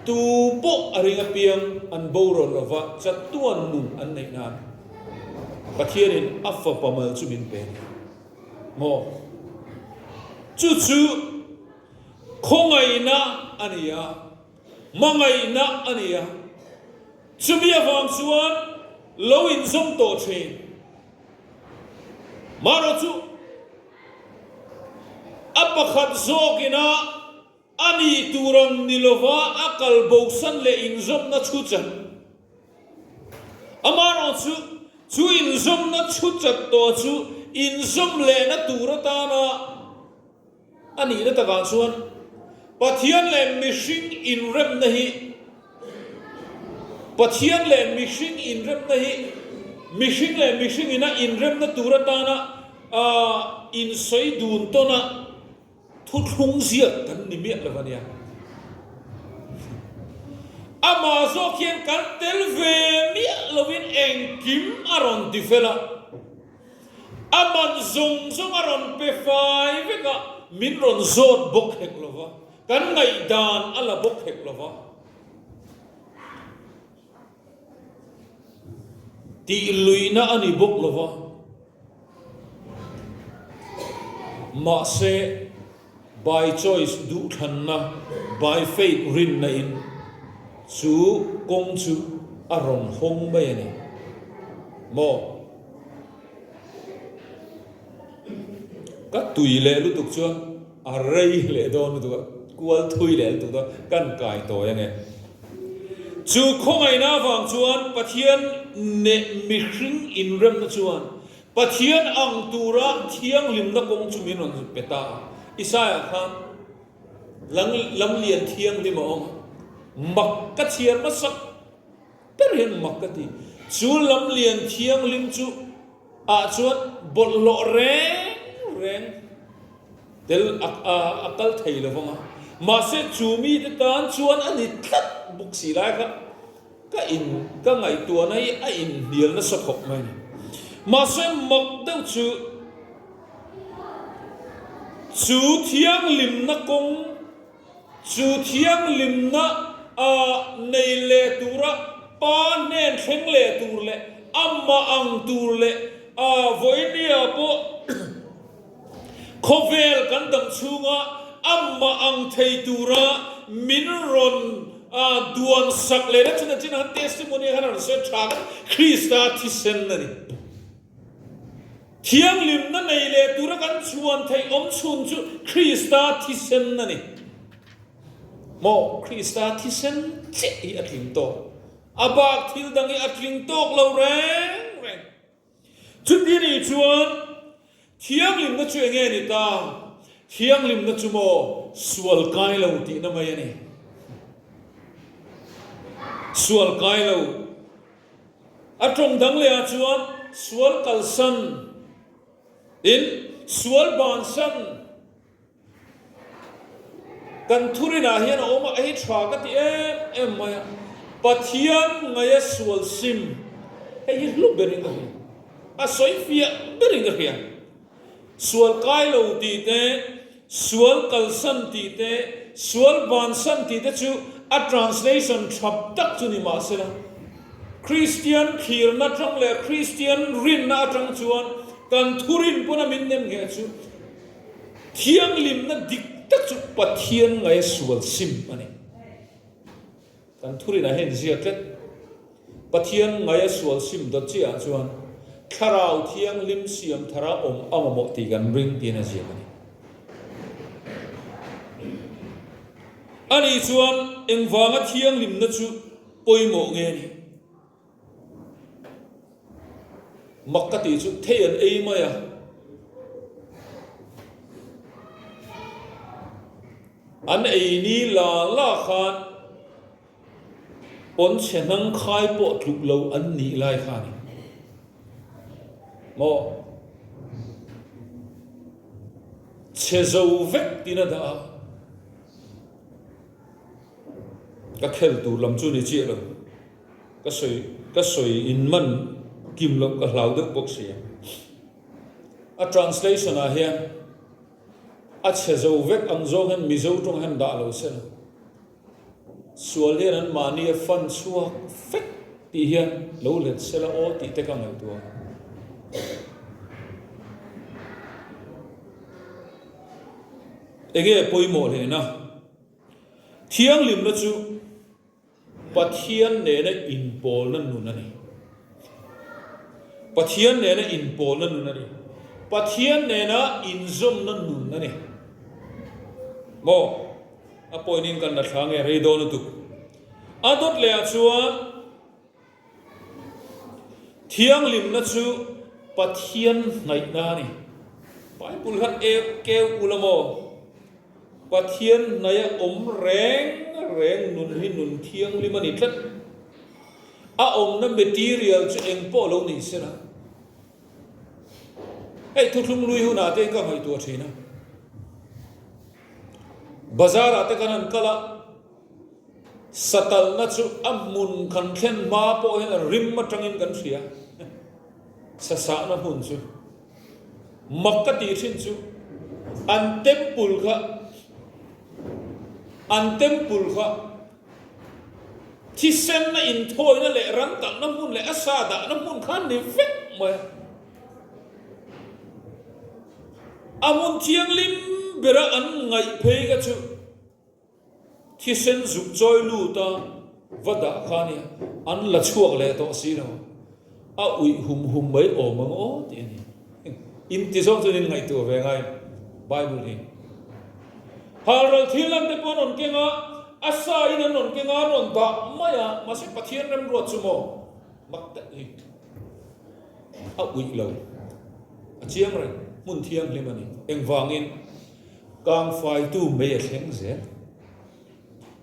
tu pawh a ring apiang an boral lo va, chatuan nun an neih nan Pathianin a fapa mal chu min pe a ni maw? Chu chu khawngaihna a ni a. Hmangaihna a ni a, chumi avang chuan lo inzawm tawh thin. Marawh chu a pakhat zawkina a nih tur ang ni lova a kal bosan leh inzawmna chhu chat. Amarawh chu chu inzawmna chhu chat tawh chu inzawm lehna tur atana A nihna takah chuan Pathian leh mihring inremna hi Pathian leh mihring inremna hi mihring leh mihring ina inremna tur atana insawi dun tawna thuthlung ziak kan ni miah lo a nia. Amah zawk hian kan tel ve miah lovin engkim a rawn ti fel a. A man zawng zawng a rawn pe fai vek a, min rawn zawt bawk hek lo va, kan ngaihdan a la bawk hek lo va. Tih luihna a ni bawk lo va. Mahse, By choice duhthlanna, by faith rinna in chu kawng chu a rawn hawng mai a ni maw? Ka tui leh lutuk chuan a rei leh dawn lutuk a, kual thui leh lutuk dawn, kan kai tawi ange. Chu khawngaihna avang chuan Pathian neh mihring inremna chuan Pathian ang tura thianghlimna kawng chu min rawn pe ta a. Isaiah khan lamlian thianghlim a awm a, mak ka chhiar hmasak ber hian mak ka ti. Chu lamlian thianghlim chu ah chuan bawlhhlawh reng reng tel a kal thei lo vang a. Mahse chu mite tan chuan a ni tlat bawk si lai kha ka in ka ngaihtuahna hi a inhnial nasa khawp mai a ni. Mahse mak deuh chu chu thianghlimna kawng Chu thianghlimna a nei leh tura Pa hnen thleng leh tur leh amah ang tur leh a vawinia pawh khawvel kan dang chhunga amah ang thei tura min rawn duan sak leh na chin a chin han testimony khan a rawn sawi tha kan Krista thisen a ni. Thianghlimna nei leh tura kan chhuan theih awm chhun chu Krista thisen a ni. Maw, Krista thisen chiah hi a tling tawk. A bak thil dang hi a tling tawk lo reng reng. Chuti nih chuan thianghlimna chu enge ni ta? Thianghlimna chu maw sual kai lo tihna mai a ni. Sual kai lo. A tawng dang leh ah chuan sual kalsan in sual bansan kan thurin ah hian a awm a, hei tha ka ti em em mai a, Pathian ngaia sual sim hei hi hlu berin ka hria, a sawi fiah berin ka hria. Sual kai lo tih te, sual kalsan tih te, sual bansan tih te chu a translation tha tak chu ni mahsela, Kristian thlirna atang leh Kristian rinna atang chuan kan thurin pawna min nem ngheh chu thianghlimna dik tak chu Pathian ngaia sual sim a ni. Kan thurinah hian ziak tlat. Pathian ngaia sual sim dawt chiahah chuan Thlarau Thianghlim siam thara awm a mamawh tih kan ring tiin a ziak a ni. Ani chuan engvanga thianghlimna chu pawimawh nge ni? Mak ka tih chu thei an ei mai a. An ei ni la la khan pawnchhe hnang khai pawh tluk lo an nih lai kha a ni. Maw? Chhe zo vek tin a dah a. Ka khel tur lam chu ni chiah lo. Ka sawi ka sawi in man kim loh ka hlau deuh bawk si a. A translation ah hian a chhe zo vek ang zawng hian Mizo tawng hian dah lo se la. Sual hian an mahni a fan chhuak vek tih hian lo let se la aw tih te ka ngaihtuah a. Enge pawimawh hlehna? Thianghlimna chu Pathian nena inpawlna nun a ni. Pathian nena inpawlna nun a ni. Pathian nena inzawmna nun a ni. Maw? A pawinin kan la thla nge rei dawn lutuk. A dawt lehah chuan Thianghlimna chu Pathian hnaihna a ni. Bible hian e keu ula maw? Pathian hnaia awm reng reng nun hi nun thianghlim a ni tlat. A awmna material chu eng pawh lo ni sela. Hei thuthlung lui hunah te ka ngaihtuah thin a. Bazar ah te kan han kal a. Satalna chu a hmun kan thlen hma pawh hian a rim atangin kan hria. Sasahna hmun chu mak ka tih thin chu an temple kha an temple kha thisenna inthawina leh ran talhna hmun leh a sa dahna hmun kha an ni vek mai a. A hmun thianghlim bera an ngaih phei kha chu Thisen zuk chawi lut a va dah kha nia, an la chhuak leh tawh si lo. A uih hum hum mai awm ang aw tih a ni. In ti zawng chuan in ngaihtuah ve ngai Bible hi. Halral thil an te pawh an rawn keng a, a sa in an rawn keng a, an rawn dah mai a, mahse Pathian remruat chu maw mak tak hi a uih lo. A chiang reng, hmun thianghlim a ni. Engvangin? Kangfaitu mei a thleng zel.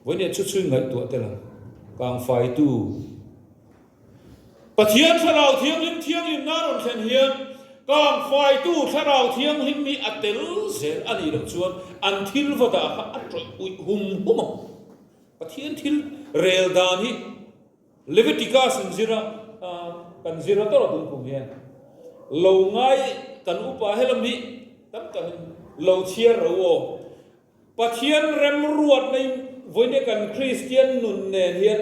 Vawinia chu chhui ngaihtuah tel ang. Kangfaitu Pathian Thlarau Thianghlim thianghlimna a rawn thlen hian. Kangfaitu Thlarau Thianghlim hi a tel zel a nih loh chuan an thil va dah kha a tawih uih hum hum ang. Pathian thil rel dan hi Leviticus in zir a, kan zir a tawrh a tun kum hian lo ngai kan upa helam hi tam takin lo chhiar ro aw. Pathian remruatna in vawiin kan Kristian nun nen hian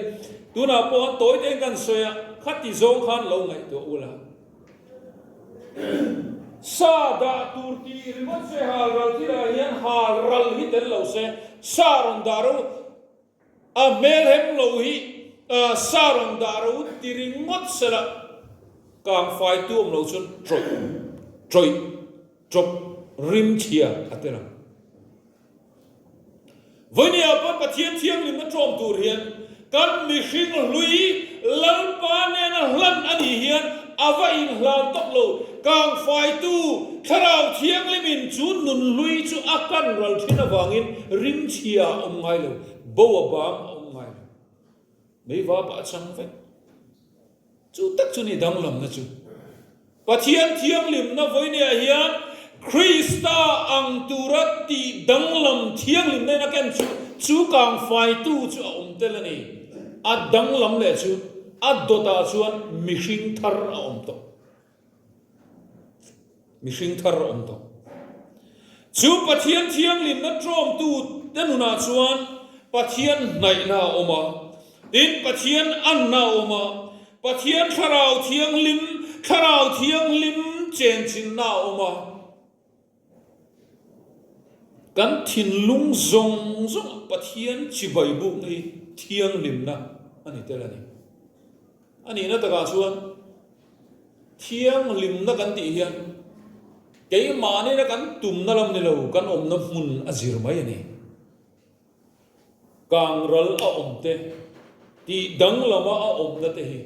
tunah pawh han tawi tein kan sawi a, khati zawng khan lo ngaihtuah ula. Sa dah tur tih ringawt se hal ral thilah hian hal ral hi tel lo se, sa rawn dah ro a hmelhem lo hi sa rawn dah ro ti ringawt sela kangfai tu awm lo chuan tawih tawih Chawp rim chhia a tel ang. Vawinia pawn Pathian thianghlimna ṭawm tur hian kan mihring hlui Lalpa nena hlan a nih hian a va inhlan tawp lo. Kangfaitu Thlarau Thianghlimin chu nun hlui chu a kan ral ṭhin avangin rim chhia a awm ngai lo, bo a bang a awm ngai lo. Mei vapah a chang vek. Chu tak chu ni danglamna chu. Pathian thianghlimna vawinia hian Krista ang tura tih danglam thianghlimna in a ken chu chu kangfaitu chu a awm tel a ni. A danglam leh chu a dawtah chuan mihring thar a awm tawh. Mihring thar a awm tawh. Chu Pathian thianghlimna ṭawmtu te nunah chuan Pathian hnaihna a awm a, tin Pathian anna a awm a, Pathian Thlarau Thianghlim, Thlarau Thianghlim chenchinna a awm a. Kan thinlung zawng zawngah Pathian chibai bukna hi thianghlimna a ni tel a ni. A nihna takah chuan thianghlimna kan tih hian keimahni na kan tumna lam ni lo, kan awmna hmun a zir mai a ni. Kangral a awm te, tih danglama a awmna te hi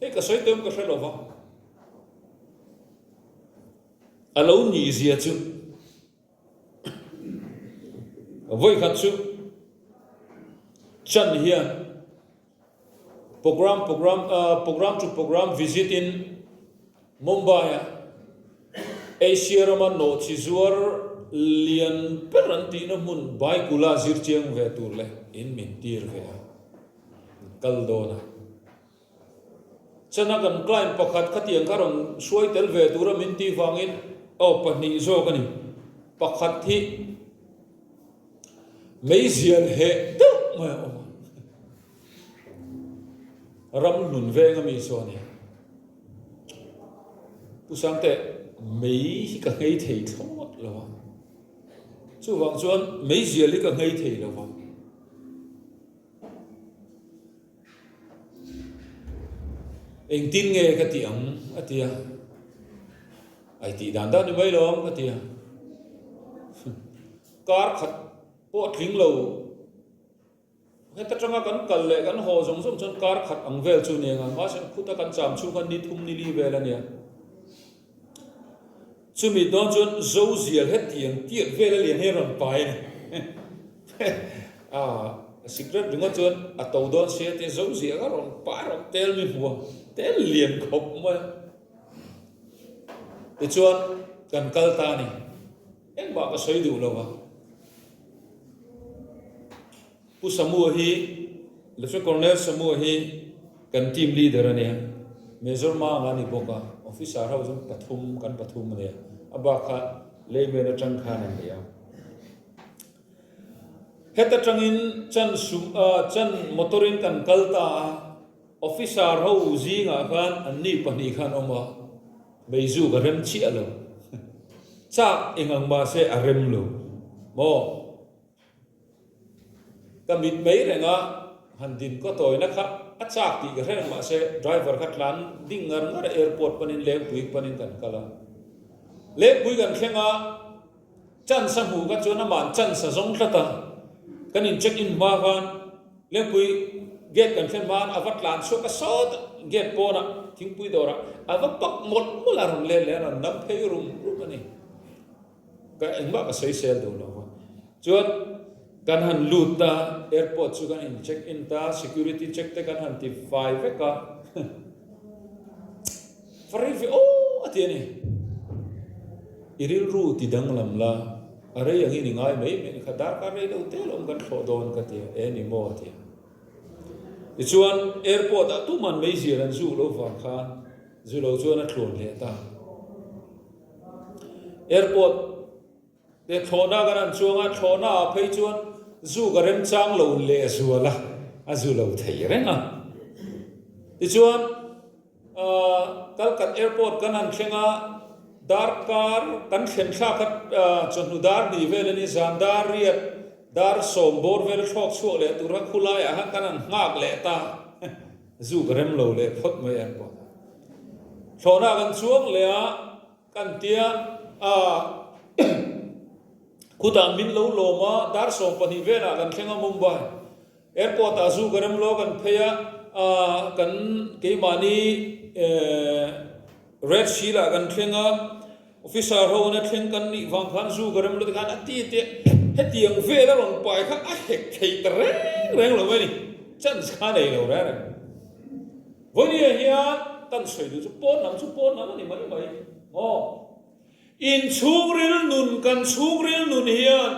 hei ka sawi tawm ka hre lo va, a lo nihzia chu vawikhat chu chan hian Program program program to program visit in Mumbai ah Asia rama nawhchi zuar lian ber an tihna hmun Baikula zir chiang ve tur leh in min tir ve a, kal dawn a. Chana kan client pakhat khatiang kha rawn hruai tel ve tura min tih vangin aw pahnih zawk a ni. Pakhat hi Meizial heh deuh mai a awm a, ram hlun veng ami chu a ni. Pu Sangte, mei hi ka nghei thei thlawt lo a, chuvang chuan meizial hi ka nghei thei lo va. Engtin nge ka tih ang? a ti a. Ai tih dan dan ni mai lo ang ka ti a. Kar khat pawh tling lo heta tanga kan kal leh kan haw zawng zawng chuan kar khat ang vel chu ni ang a, mahse khuta kan cham chhung khan ni thum ni li vel a nia. Chumi dawn chuan zo zial hetiang tiat vel a lian hi a rawn pai a ni. A sikret ringawt chuan a to dawn sia tia zo zial a rawn pai a rawn tel mi hmu a, tel lian khawp mai a. Tichuan kan kal ta a ni. Engmah ka sawi duh lo a. Pu Samua hi, Lieutenant Colonel Samua hi kan team leader a nia. Major Manga a ni bawk a, officer ho chu pathum, kan pathum a nia. A bak kha layman atang khan an ni a. Heta tangin chan sum, chan motor in kan kal ta a, officer ho zingah khan anni pahnih khan awm a. Meizu ka rem chiah lo. Chak eng ang mahse a rem lo maw? Ka mit mai reng a, han din kaw tawina kha a chak tih ka hre reng mahse driver kha tlan ding ngar ngar a airport panin Lengpui panin kan kal a. Lengpui kan thleng a, chance a hmuh kha chuan ama'n chance a zawng tlat a, kan in check in hma khan Lengpui gate kan thlen hma a va tlan chhuak a sawt a, gate pawnah thingpui dawrah a va pak mawlh mawlh a, rawn let leh a rawn nam phei rum rum a ni. Ka engmah ka sawi sel duh lo va. Chuan kan han lut ta, airport chu kan in check in ta, security check te kan han ti fai vek a, va rei ve aw a ti a ni. I rilru ti danglam la, a rei angin i ngai mai mai kha darkar rei lo te lawm kan thlawh dawn ka ti a, e ni maw a ti a. Tichuan airport ah tuman meizial an zu lo vang khan zu lo chuan a tluan leh ta. Airport te thlawhna kan han chuang a, thlawhna ah phei chuan zu ka remchang lo lehzual a, a zu lo thei reng a. Tichuan Kalkat Airport kan han thleng a, darkar kan thlen thlak kha chawhnu dar hnih vel a ni, zan dar riat dar sawm bawr vel a thlawk chhuak leh tur kha khulaiah khan kan han nghak leh ta, zu ka rem lo leh phawt mai airport ah. Thlawhna kan chuang leh a, kan tia a khutah min lo lawm a, dar 12 velah kan thleng a Mumbai. Airport ah zu ka rem lo kan phei a, kan keimahni Red Seal ah kan thleng a, officer ho na thleng kan nih vang khan zu ka rem lo tikhan a ti te hetiang vel a rawn pai kha a hek theih ta reng reng lo mai ni, chance kha nei lo reng reng. Vawinia hian kan sawi duh chu pawn lam chu pawn lam a ni mai mai maw? Inchhungril nun kan chhungril nun hian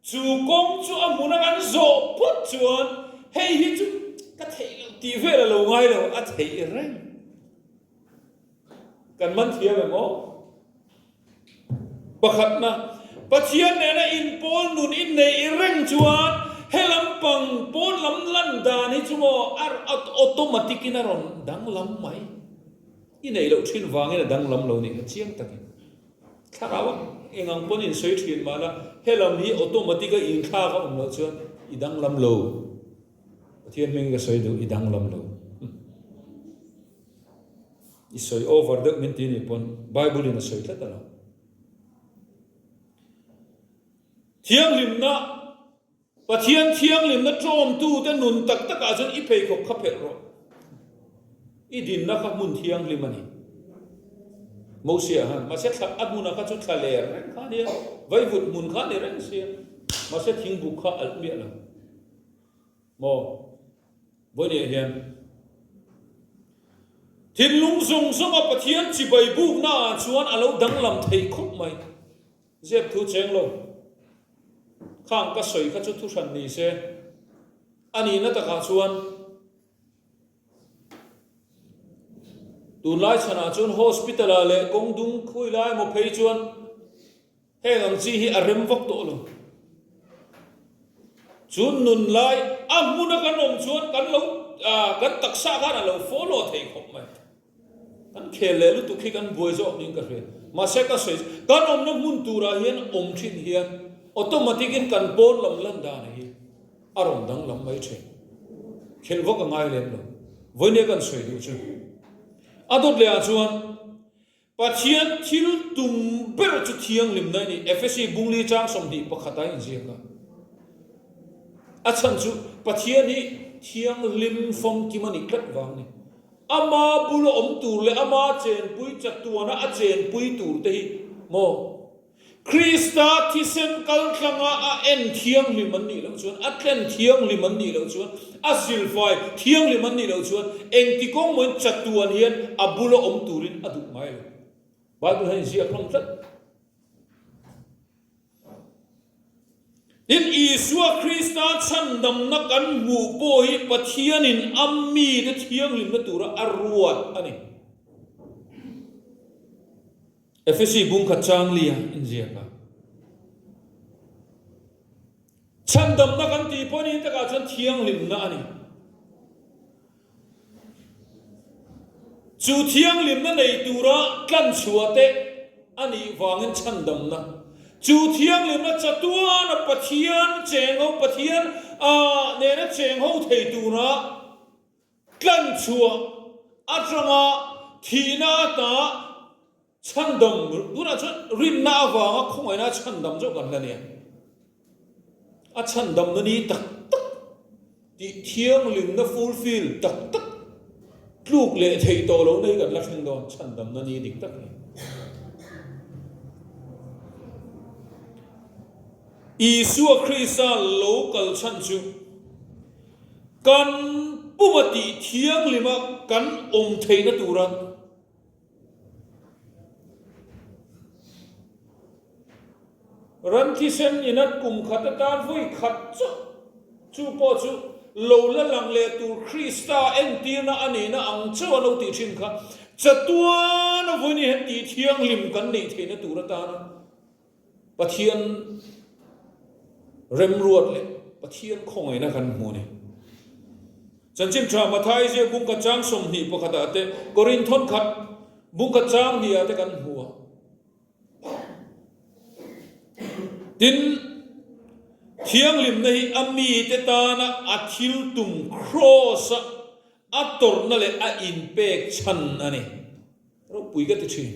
Chu kawng chu a hmuna kan zawh phawt chuan hei hi chu ka theih loh tih vel a lo ngai lo, a theih reng. Kan man thiam em aw? Pakhatna, Pathian nena inpawl nun i neih reng chuan he lampang pawn lam lan dan hi chu maw a automatic in a rawn danglam mai. I neih loh thin vangin a danglam lo nih kha chiang takin. Thlarau a eng ang pawn in sawi thin mahna helam hi automatic a inthlak a awm loh chuan i danglam lo. Pathian hming ka sawi duh i danglam lo. I sawi over deuh min ti nih pawn Bible in a sawi tlat a lo. Thianghlimna Pathian thianghlimna ṭawmtute nun tak takah chuan i pheikhawk kha phelh rawh. I dinna kha hmun thianghlim a ni. Mosia khan, mahse thla a hmuna kha chu thla ler reng kha a nia, vaivut hmun kha a ni reng sia, mahse thingbuk kha alh miah lo. Maw? Vawinia hian thinlung zawng zawnga Pathian chibai buknaah chuan a lo danglam theih khawp mai. Zep thu cheng lo. Khang ka sawi kha chu thuhran ni se, a nihna takah chuan tunlai chhanah chuan hospital ah leh kawng dung khawi lai emaw phei chuan heng ang chi hi a rem vak tawh lo. Chu nun lai a hmuna kan awm chuan kan lo kan taksa khan a lo follow thei khawp mai. Kan khel leh lutuk hi kan buai zawk niin ka hria. Mahse ka sawi chu, kan awmna hmun turah hian awm thin hian automatic in kan pawn lam lan dan hi a rawn danglam mai thin. Khelh vak a ngai lem lo. Vawinia kan sawi duh chu a dawt leh ah chuan Pathian thil tum ber chu thianghlimna a ni. Efesi Bungli chang 21 ah inziak a. A chhan chu Pathian hi thianghlim famkim a nih tlat vang a ni. Ama bula awm tur leh ama chenpui chatuana a chenpui tur te hi maw? Krista thisen kaltlanga a en thianghlim an nih loh chuan, a tlen thianghlim an nih loh chuan, a silfai thianghlim an nih loh chuan engti kawng mawin chatuan hian a bula awm turin a duh ngai lo. Bible hian inziak hlawm tlat. Tin, Isua Krista chhandamna kan hmuh pawh hi Pathianin a mite thianghlimna tura a ruat a ni. Efesi bungkhat chang lia inziak a. Chhandamna kan tih pawh ni takah chuan thianghlimna a ni. Chu thianghlimna nei tura tlanchhuah te a nih vangin chhandamna, chu thianghlimna chatuana Pathian chengho, Pathian nena chengho thei tura tlanchhuah atanga thihna ata Chhandam, tunah chuan rinna avanga khawngaihna chhandam zawk kan la nia. A chhandamna ni tak tak tih thianghlimna fulfill tak tak tluk leh theih tawh lohna hi kan la thleng dawn chhandamna ni dik tak hi. Isua Krista lo kal chhan chu kan puma tih thianghlima kan awm theihna tura. Ran thisen inat kum khat atan vawi khat chauh chu pawh chu lo la lang leh tur Krista entirna a nihna ang chauh a lo tih thin kha chatuan a vawi ni hian tih thianghlim kan neih theihna tur atana Pathian remruat leh Pathian khawngaihna kan hmu a ni. Chanchin tha Mathai ziak bungkhat chang 21 ah te Korinthon khat bungkhat chang hnih ah te kan hmu a. Tin, thianghlimna hi a mite tana a thil tum kraws-a a tawrhna leh a inpek chhan a ni. Ropui ka ti thin.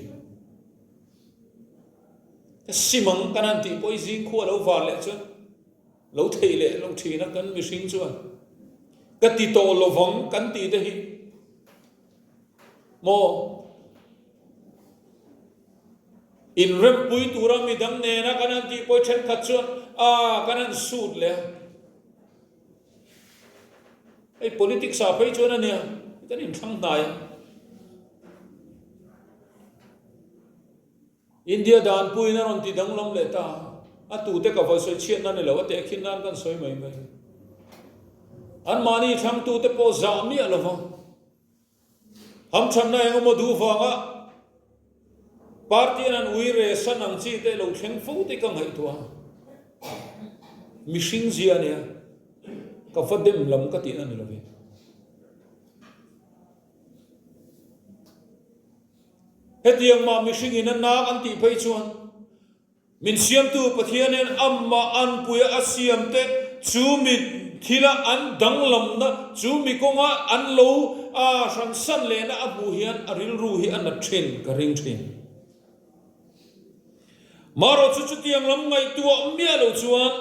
Ka sim ang kan han tih pawh i zing khua lo var leh chuan lo theih leh lo thin a kan mihring chuan ka ti tawh lovang kan tih te hi maw? Inrempui tura midang nena kan han tih pawh thenkhat chuan a kan han sut leh a. Hei politics ah phei chuan a nia kan inthlang hnai a. India danpuiin a rawn ti danglam leh ta a, a tute ka vawi sawi chhiatna ni lo a tehkhin nan kan sawi mai mai. Anmahni thlangtute pawh zah miah lo va. Hamthanna eng emaw duh vanga party an an ui re san ang chi te lo thleng fo te ka ngaihtuah a, mihring zia a nia, ka va dem lam ka tihna ni lovin. Hetiang mah mihring in a nak an tih phei chuan Min siamtu Pathianin amah anpuia a siamte chu mi thila an danglamna, chu mi kawnga an lo hransan lehna a hmuh hian a rilru hi a nat thin ka ring thin. Marawh chu chutiang lam ngaihtuah miah lo chuan,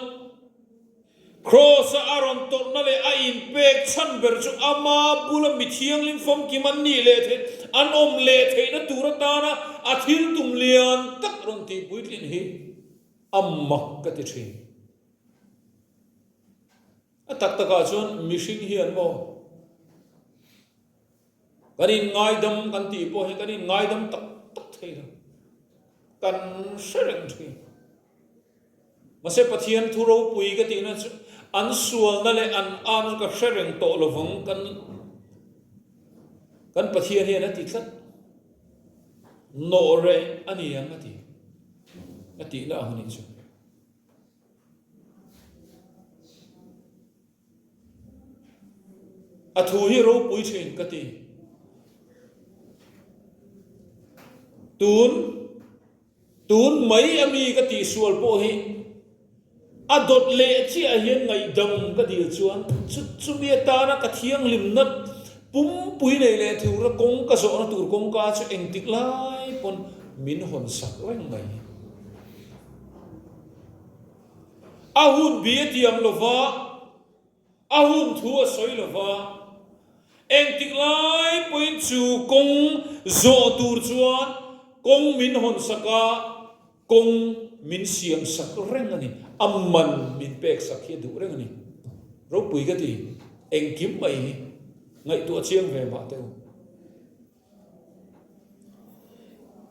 Kraws-a a rawn tawrhna leh a inpek chhan ber chu ama bula mi thianghlim famkim an nih leh theih, an awm leh theihna tur atana a thil tum lian tak rawn tih puitlin hi a mak ka ti thin. A tak takah chuan mihring hian maw kan inngaidam kan tih pawh hi kan inngaidam tak tak thei lo, kan hre reng thin. Mahse Pathian thu ropui ka tihna chu an sualna leh an an chu ka hre reng tawh lovang kan kan Pathian hian a ti tlat. Nawh reh a ni ang a ti. A tihna ang a nih chu. A thu hi ropui thin ka ti. Tun Tun mai a mi ka tihsual pawh hi a dawt leh chiah hian ngaihdam ka dil chuan chu chumi atana ka thianghlimna pumpui nei leh tura kawng ka zawhna tur kawngka chu engtik lai pawn min hawn sak reng mai. A hun bi a tiam lova. A hun thu a sawi lo va, engtik lai pawhin chu kawng zawh tur chuan kawng min hawn sak a, kawng min siam sak reng a ni. A man min pek sak hi a duh reng a ni. Ropui ka ti, engkim mai hi ngaihtuah chiang ve mah teh u.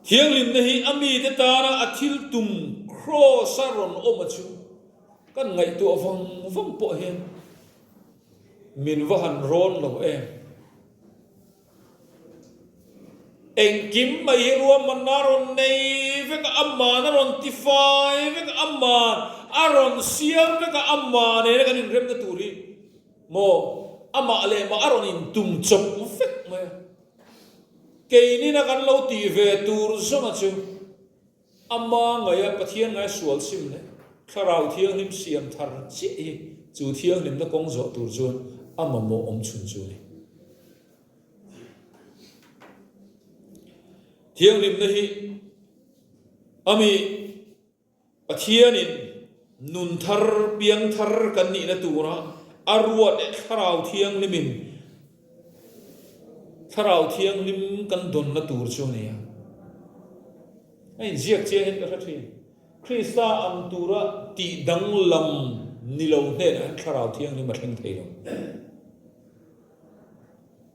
Thianghlimna hi a mite tana a thil tum kraws-a rawn awm a chu kan ngaihtuah vang vang pawh hian min va han rawn lo em. Engkim mai hi ruahmanna a rawn nei vek a, aman a rawn tifai vek a, aman a rawn siam vek a, amah nena kan inremna tur hi Maw, amah leh mah a rawn intum chawp vek mai a. Keinina kan lo tih ve tur zawnga chu ama ngaia Pathian ngaia sual sim leh Thlarau Thianghlim siam thar chiah hi chu thianghlimna kawng zawh tur chuan a mamawh awm chhun chu a ni. Thianghlimna hi ami Pathianin nun thar, piang thar kan nihna tura a ruat leh Thlarau Thianghlimin Thlarau Thianghlim kan dawnna tur chu a ni a. A inziak chiang hian ka hre thin. Krista ang tura tih danglam ni lo hnenah hian Thlarau Thianghlim a thleng thei lo.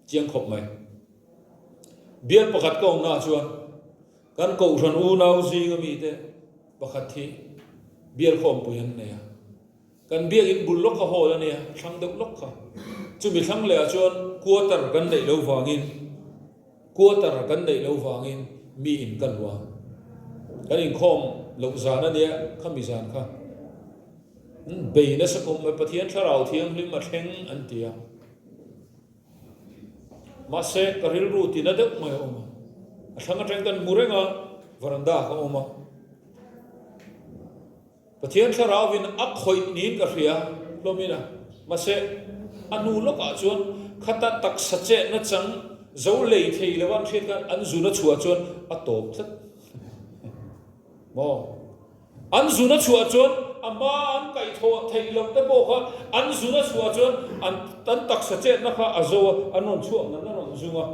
Chiang khawp mai. Bial pakhat ka awmnaah chuan Kan kohhran unau zinga mite pakhat hi. Bial khawmpui an nei a. Kan biakin bul lawk kha hall a nia, thlang deuh lawk kha. Chumi thlang lehah chuan quarter kan neih loh vangin, quarter kan neih loh vangin mi in ka luah. Kan inkhawm loh zan a nia, khami zan kha. Bei nasa khawp mai, Pathian thlarau thianghlim a thleng an ti a. Mahse, ka rilru tina deuh mai a awm a. A thlang atang kan hmu reng a, veranda ka awm a. Pathian thlarauin a khawih niin ka hria hlawmin a, mahse a hnu lawkah chuan khata taksa chetna chang zo lei thei lo an hriat khan an zun a chhuah chuan a tawp tlat maw? An zun a chhuah chuan a hma an kaihthawh theih loh te pawh kha an zun a chhuah chuan an an taksa chetna kha a zo a, an rawn chhuak nan a rawn zung a,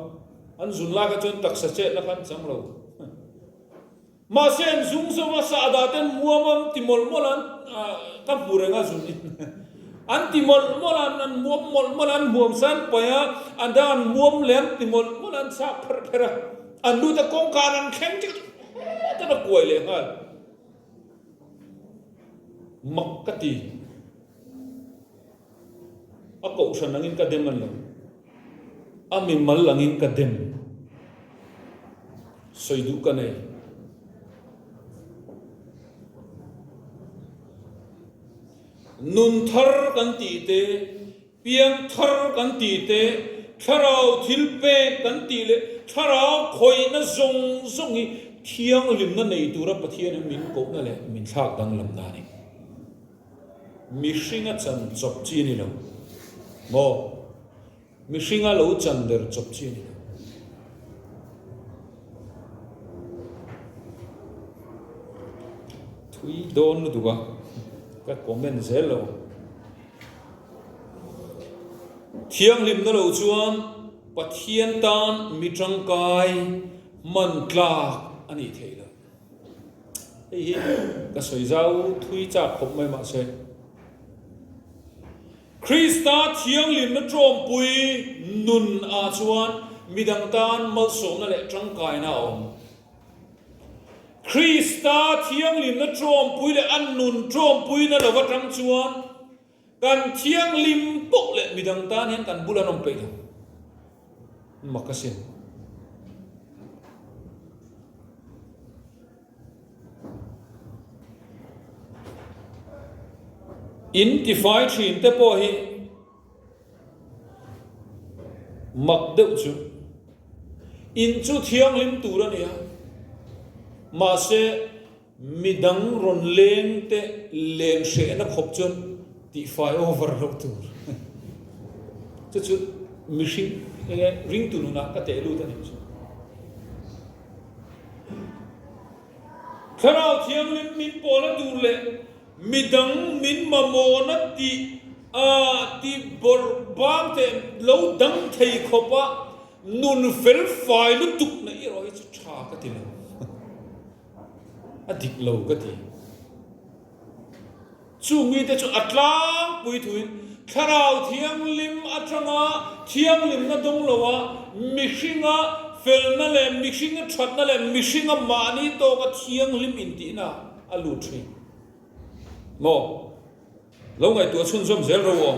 an zun lai kha chuan taksa chetna kha an chang lo. Mahse an zung zo a, sahdah ten muam an ti mawlh mawlh an ka hmu reng a zun in an ti mawlh mawlh an an muam mawlh mawlh an hmuam sa an paih a, an dang an muam leh an ti mawlh mawlh an chak pherh pherh a, an lut a kawngka an thleng chiah chu hetan a kuai leh nghal mak ka ti. A kohhran angin ka dem a ni lo. A mimal angin ka dem. Sawi duh ka nei. Nun thar kan tih te, piang thar kan tih te, thlarau thil pek kan tih leh thlarau khawihna zawng zawng hi thianghlimna nei tura Pathianin min kohna leh min thlak danglamna a ni. Mihringa chan chawp chi a ni lo maw? Mihringa lo chan der chawp chi a ni lo. Thui dawn lutuk a, ka comment zel lo. Thianghlimna lo chuan Pathian tan mi tangkai hman tlak a nih theih loh. Hei hi ka sawi zau thui chak khawp mai mahse Krista thianghlimna tawmpui nun ah chuan midang tan malsawmna leh tangkaina a awm. Krista thianghlimna tawmpui leh a nun tawmpuina lo atang chuan kan thianghlim poh leh midang tan hian kan bul an awm peih lo. Mak asin. In tifai thin te pawh hi mak deuh chu. In chu thianghlim tur a ni a, mahse midang rawn leng te len hrehna khawp chuan tihfai over loh tur. Chu chu mihring enge ringtu nunah ka teh lut a nih chu. Thlarau Thianghlim min pawhna tur leh midang min mamawhna tih a ti bawrh bang teh lo dang thei khawpa nun fel fai lutuk na erawh hi chu tha ka ti lo. A dik lo ka ti. Chu mite chu a tlangpui thuin Thlarau Thianghlim atanga thianghlimna dawng loa mihringa felna leh mihringa thatna leh mihringa mahni tawka thianghlim intihna a lut thin. Maw? Lo ngaihtuah chhunzawm zel ro aw.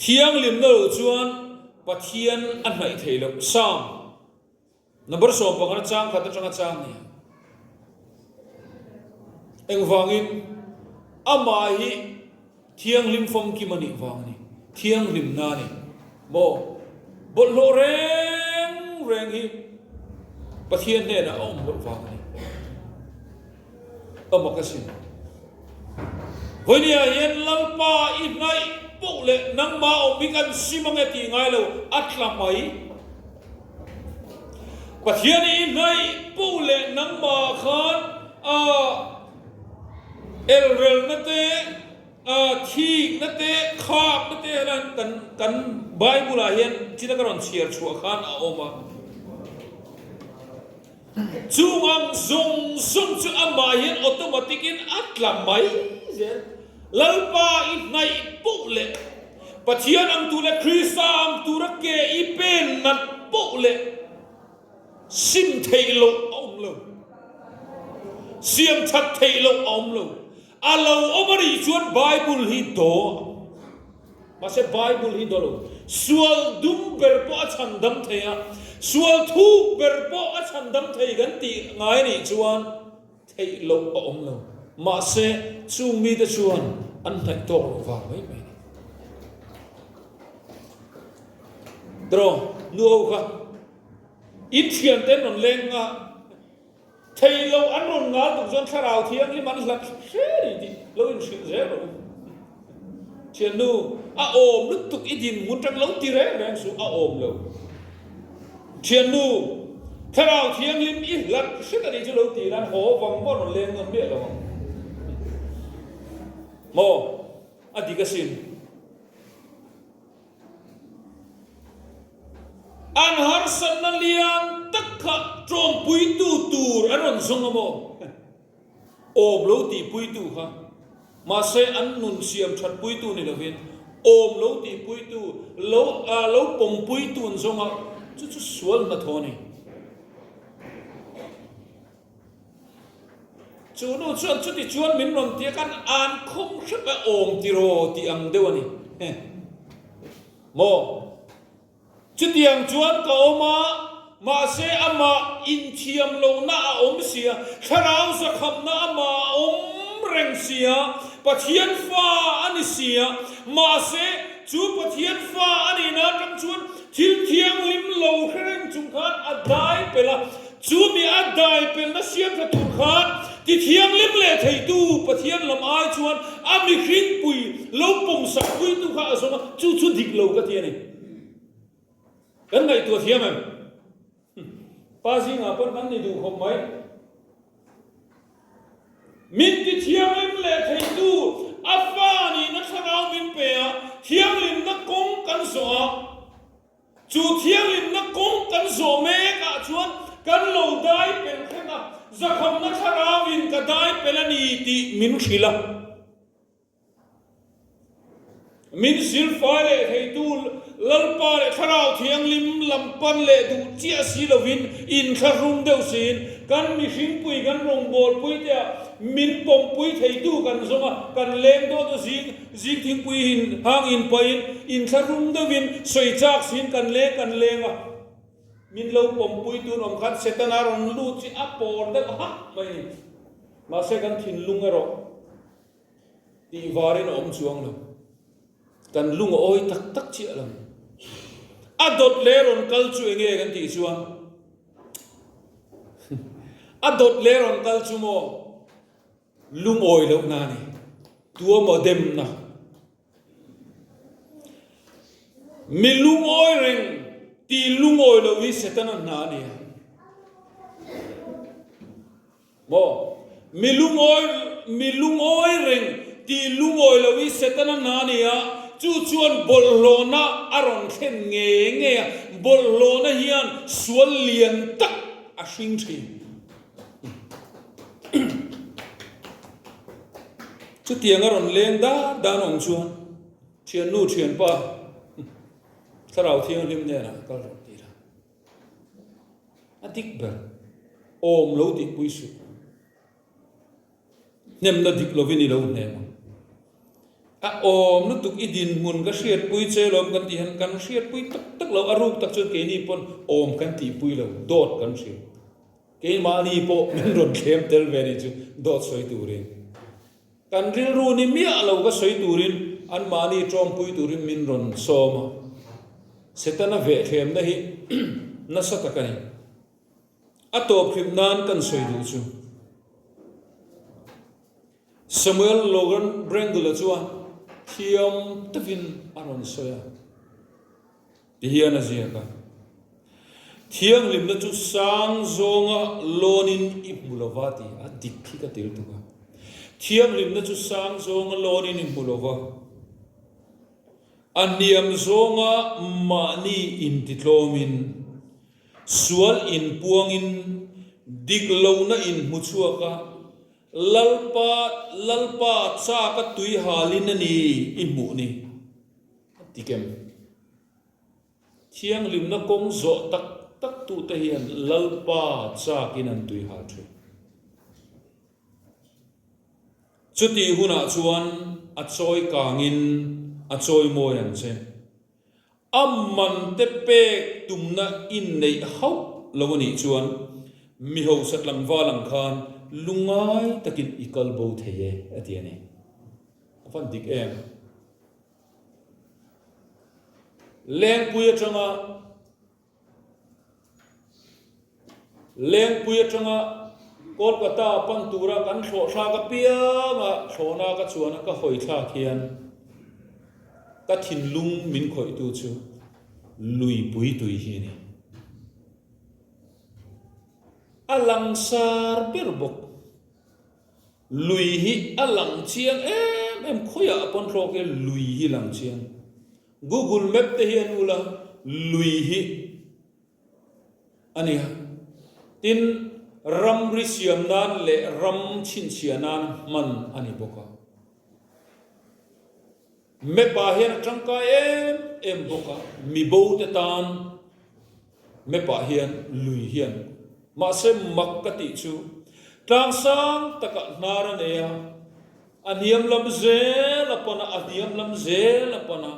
Thianghlimna lo chuan Pathian a hnaih thei loh. Psalm. Number 15 chang khat atanga chang nia. Engvangin amah hi thianghlim famkim a nih vang a ni. Thianghlimna a ni. Maw? Bawlhhlawh reng reng hi Pathian hnenah a awm loh vang a ni. A mak asin. Vawinia hian Lalpa i hnaih poh leh nangmah awm hi kan sim ange tih ngai lo, a tla mai. Pathian i hnaih poh leh nangmah khan a elrelna te, a thikna te, khakna te hian kan kan Bible ah hian thil a ka rawn chhiar chhuah khan a awm a. Chung ang zawng zawng chu amah hian automatic in a tla mai zel. Lalpa i hnaih poh leh Pathian ang tur leh Krista ang tura ke i pen nat poh leh sim theih loh a awm lo. Siam that theih loh a awm lo. A lo awm a nih chuan Bible hi daw a. Mahse Bible hi daw lo. Sual dum ber pawh a chhandam thei a, sual thuk ber pawh a chhandam thei kan tih ngai a nih chuan theih loh a awm lo. Mahse chung mite chuan an hnaih tawk loh vang mai mai a ni. Draw, nu ho kha in thiante an rawn leng a. Thei lo an rawn ngal tuk chuan thlarau thianghlim an hlat hre ni tih lo inhrilh zel rawh u. Thiannu, a awm lutuk i dinhmun tang lo ti reng reng suh, a awm lo. Thiannu, thlarau thianghlim i hlat hret a nih chu lo ti nan haw vang vang rawn leng nawn miah lo ang. Maw? A dik asin. An harsatna lian tak kha ṭawmpuitu tur an rawn zawng a maw? Awm lo tihpuitu kha. Mahse, an nun siam ṭhatpuitu ni lovin, awm lo tihpuitu, lo lo pawmpuitu an zawng a, chu chu sual hnathawh a ni. Chu nu chuan chuti chuan min rawn tia khan an khum hrep a awm tiraw tih ang deuh a ni. Maw? Chutiang chuan ka awm a, mahse amah inthiam lohna a awm sia, thlarau zakhamna amah a awm reng sia, Pathian fa a ni sia, mahse chu Pathian fa a nihna atang chuan thil thianghlim lo hre reng chung khan a dai pelh a, Chu mi a dai pelna siam tha tur khan ti thianghlim leh theitu Pathian lam ai chuan a mihringpui lo pawmsak puitu kha a zawm a, chu chu dik lo ka ti a ni. Kan ngaihtuah thiam em? Pa zingah pawn kan ni duh khawp mai. Min ti thianghlim leh theitu a fa nihna thlarau min pe a, thianghlimna kawng kan zawh a, Chu thianghlimna kawng kan zawh mek ah chuan kan lo dai pel thleng a, zakhamna thlarau in ka dai pel a ni tih min hrilh a. Min silfai leh theitu Lalpa leh Thlarau Thianghlim lam pan leh duh chiah si lovin inthlahrung deuh siin kan mihringpui kan rawngbawlpui te ah min pawmpui theitu kan zawng a, kan leng dawn a zing Zing thingpui in hang in pahin inthlahrung deuhin sawi chak siin kan leng kan leng a, min lo pawmpui tun awm khan Setana rawn lut chi a pawr deuh hak mai a ni. Mahse kan thinlung erawh tih varin a awm chuang lo. Kan lung a awi tak tak chiah lo. A dawt leh rawn kal chu enge kan tih chuan a dawt leh rawn kal chu maw? Lungawi lohna a ni. Tuamaw demna. Mi lungawi reng ti lungawi lo hi Setana hna a ni a. Maw? Mi lungawi mi lungawi reng ti lungawi lo hi Setana hna a ni a, chu chuan bawlhhlawhna a rawn thlen ngei ngei a, bawlhhlawhna hian sual lian tak a hring thin. Chutiang a rawn leng dan dan awm chuan thiannu thianpa Thlarau Thianghlim hnenah kal rawh tih la. A dik ber awm lo tih pui suh. Hnemna dik lovin i lo hnem ang. A awm lutuk i dinhmun ka hriatpui che lawm kan tih hian kan hriatpui tak tak lo, a ruk tak chuan keini pawn awm kan tihpui lo, dawt kan hrilh. Keimahni pawh min rawn thlem tel ve nih chu dawt sawi turin. Kan rilru ni miah lo ka sawi turin anmahni tawngpui turin min rawn sawm a. Setana vehthlemna hi nasa tak a ni. A tawp hrim nan kan sawi duh chu. Samuel Logan Brengel-a chuan thiam takin a rawn sawi a. Ti hian a ziak a, Thianghlimna chu sang zawnga lawnin i hmu lo va ti a, dik hi ka tel tuk a. Thianghlimna chu sang zawnga lawnin i hmu lo va, a hniam zawnga mahni intitlawmin, sual inpuangin, dik lohna inhmu chhuak a, Lalpa, Lalpa chaka tui halin a ni i hmuh ni. A ti kem. Thianghlimna kawng zawh tak tak tute hian Lalpa chakin an tui hal thin. Chutih hunah chuan a chawi kangin a chawi mawi ang che. A man te pek tumna inneih hauh lo a nih chuan mi hausa tlangval ang khan lungngai takin i kal bo thei e, a ti a ni. A van dik em? Lengpui atanga Lengpui atanga Kolkata pan tura kan thlawh thlak apianga thlawhna ka chuan a ka hawi thlak hian ka thinlung min khawihtu chu luipui tui hi a ni. A langsar ber bawk. Lui hi a lang chiang em em khawiah a pawn thlawk hian lui hi lang chiang. Google map te hi an ul a, lui hi a nia. Tin, ramri siam nan leh ram chhinchhiah nan hman a ni bawk a. Map ah hian a tangkai em em bawk a, mibo te tan map ah hian lui hian mahse mak ka tih chu tlang sang takah hnar a nei a, A hniam lam zel a pan a, a hniam lam zel a pan a,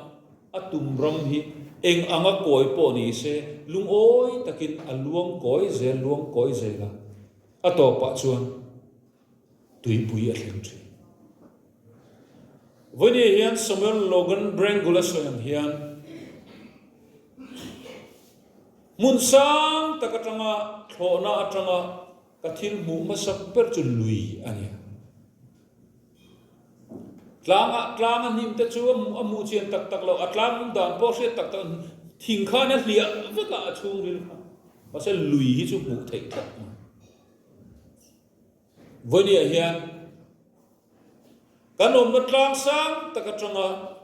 a tum ram hi eng anga kawi pawh ni se lungawi takin a luang kawi zel luang kawi zel a, a tawpah chuan tuipui a thleng thin. Vawinia hian Samuel Logan Brengul a sawi ang hian hmun sang tak atanga thlawhna atanga Ka thil hmuh hmasak ber chu lui a ni. Tlangah tlang a hnim te chu a hmuh chian tak tak lo, a tlang awm dan pawh hriat tak tak thing khan a hliah vek a, a chhungril kha. Mahse lui hi chu hmuh theih tlat mai. Vawinia hian kan awmna tlang sang tak atanga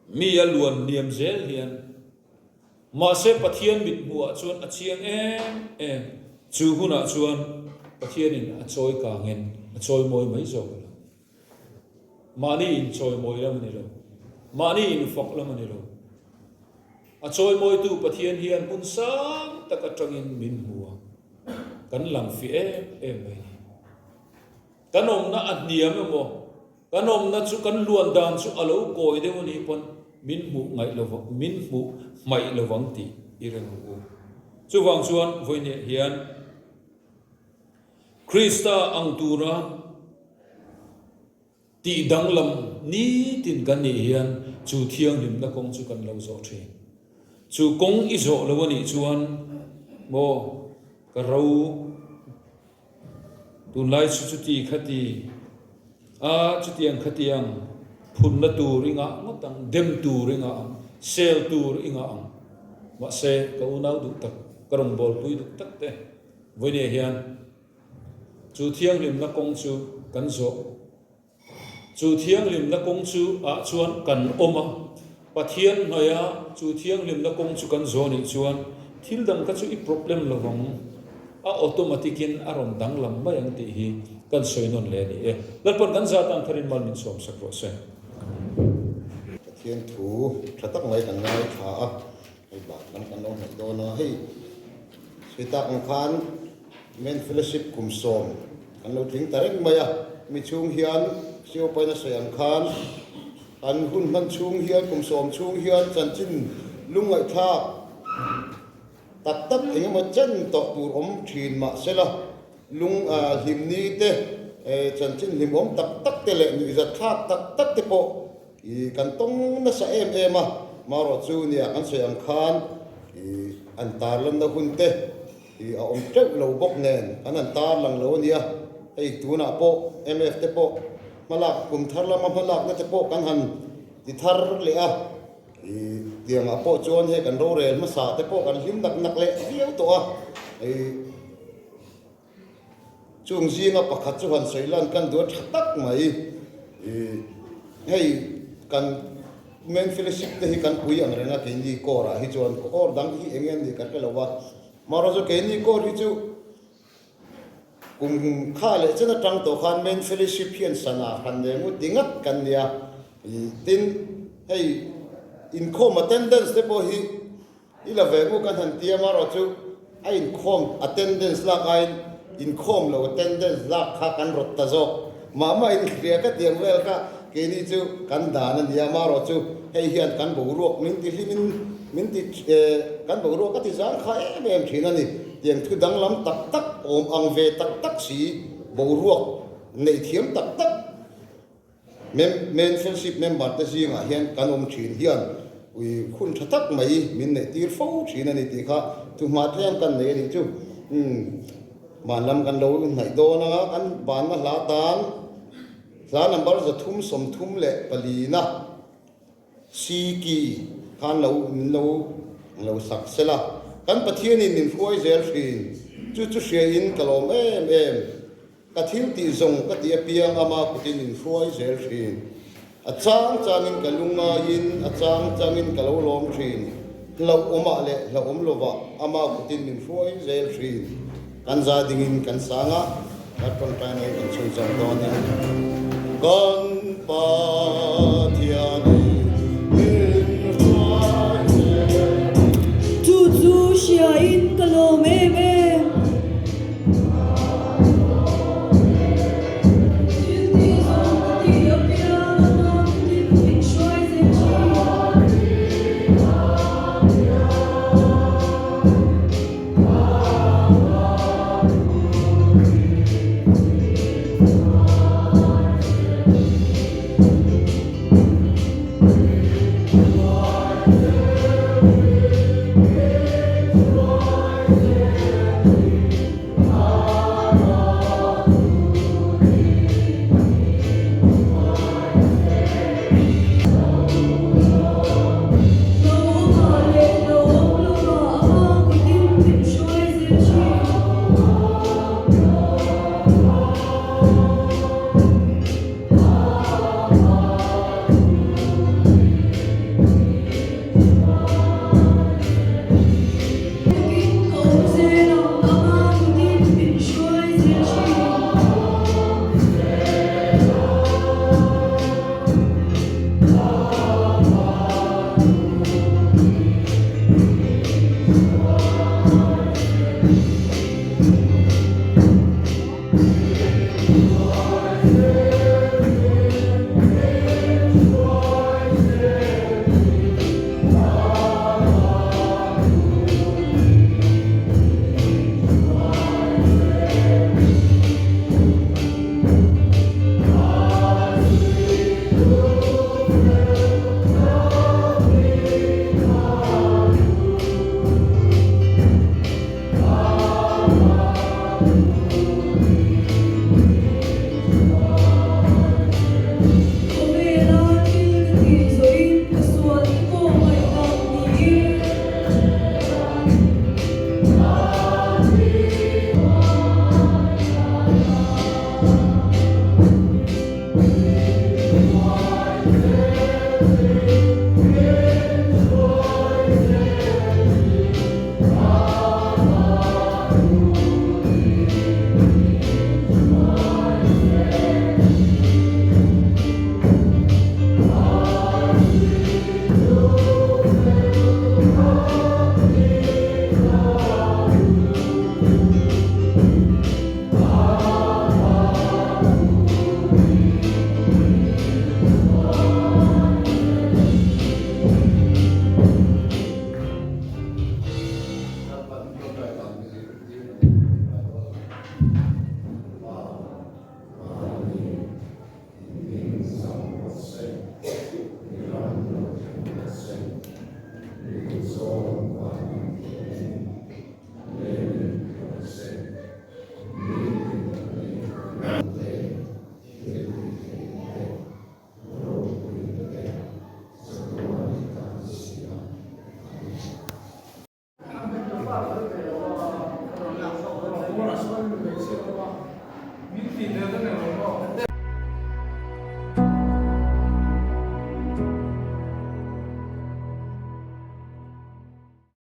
Mi a luan hniam zel hian mahse Pathian mit hmuhah chuan a chiang em em. Chu hunah chuan Pathianin a chawi kangin a chawimawi mai zawk a lo. Mahni inchawimawi lam a ni lo. Mahni infak lam a ni lo. A chawimawitu Pathian hian hmun sang tak atangin min hmu a, kan lang fih em em mai a ni. Kan awmna a hniam emaw, kan awmna chu kan luan dan chu a lo kawi deuh a nih pawn min hmuh ngaih lo min hmuh hmaih lo vang tih i reng ang u. Chuvang chuan vawiinah hian Krista ang tura tih danglam nitin kan nih hian chu thianghlimna kawng chu kan lo zawh thin. Chu kawng i zawh lo a nih chuan maw ka ro Tunlai chu chuti khati a, chutiang khatiang phunna tur i ngah ngawt ang, dem tur i ngah ang, sel tur i ngah ang. Mahse, ka unau duh tak, ka rawngbawlpui duh tak te, vawinia hian chu thianghlimna kawng chu kan zawh. Chu thianghlimna kawng chu ah chuan kan awm a, Pathian hnuaia chu thianghlimna kawng chu kan zawh nih chuan thil dang kha chu i problem lo vang, a automatic in a rawn danglam mai ang tih hi kan sawi nawn leh a ni e. Lalpawn kan zat ang tharin mal min sawm sak rawh se. Pathian thu tha tak mai kan ngaithla a, hei bak lam kan lo hnaih dawn a, hei sawi tak ang khan Men Fellowship kum sawm kan lo tling ta reng mai a, mi chhung hian Siopaina sawi ang khan an hun hman chhung hian kum sawm chhung hian chanchin lungngaihthlak tak tak eng emaw chen tawh tur awm thin mah sela lung hlimni te chanchin hlimawm tak tak te leh nuihzatthlak tak tak te pawh I kan tawng nasa em em a, marawh chu nia kan sawi ang khan i an tarlanna hun te i a awm teuh lo bawk nen an han tarlang lo a nia. Hei tunah pawh MF te pawh hmalak kum thar lama hmalakna te pawh kan han ti thar leh a, i tiangah pawh chuan hei kan rorel hmasa te pawh kan hlim nak nak leh viau tawh a, i Chung zinga pakhat chu han sawi lan kan duh a tha tak mai. Ih hei kan Men Fellowship te hi kan pui ang reng a keini Corps ah hi chuan Corps dang hi eng nge ni ka hre lo a. Amaherawhchu keini Corps hi chu kum kha leh chen atang tawh khan Men Fellowship hian sana hran ve ngut ti ngat kan nia. Ih tin hei inkhawm attendance te pawh hi I la ve ngu kan han ti a, marawh chu a inkhawm attendance lak aiin inkhawm lo attendance lak kha kan rawt ta zawk. Mah mah in hria ka tiang vel kha keini chu kan dan a nia, marawh chu hei hian kan boruak min ti hlim in min ti kan boruak a ti zang kha em em thin a ni. Tiang thu danglam tak tak awm ang ve tak tak si boruak neih thiam tak tak Men Fellowship member te zingah hian kan awm thin hian ui hun tha tak mai min neih tir fo thin a ni tih kha thuhma tlem kan nei a nih chu. Umm ban lam kan lo hnaih dawn a, kan banna hla tan hla number 334 na Siki khan lo min lo lo sak sel a, kan Pathianin min hruai zel thin chu chu hriain ka lawm em em. Ka thil tih zawng ka tih apiang ama kutin min hruai zel thin. A chang changin ka lungaiin a chang changin ka lo lawm thin. Hlauhawmah leh hlauhawm lovah ama kutin min hruai zel thin. Kan za dingin kan sang a, kan tawngtaina hi kan chhunzawm dawn a ni. Kan Pathianin min hruai zel thin. Chu chu hriain ka lawm em em. Thil tih zawng ka tih apiang a hma kutin min hruai zel thin. Hlauhawmah leh hlauhawm lovah a hma kutin min hruai zel thin. Takin ka awm zel ang, a hma kutin min hruai zel thin. Khawvela thil ka tih zawhin ka sual te pawh ngaihdan niin.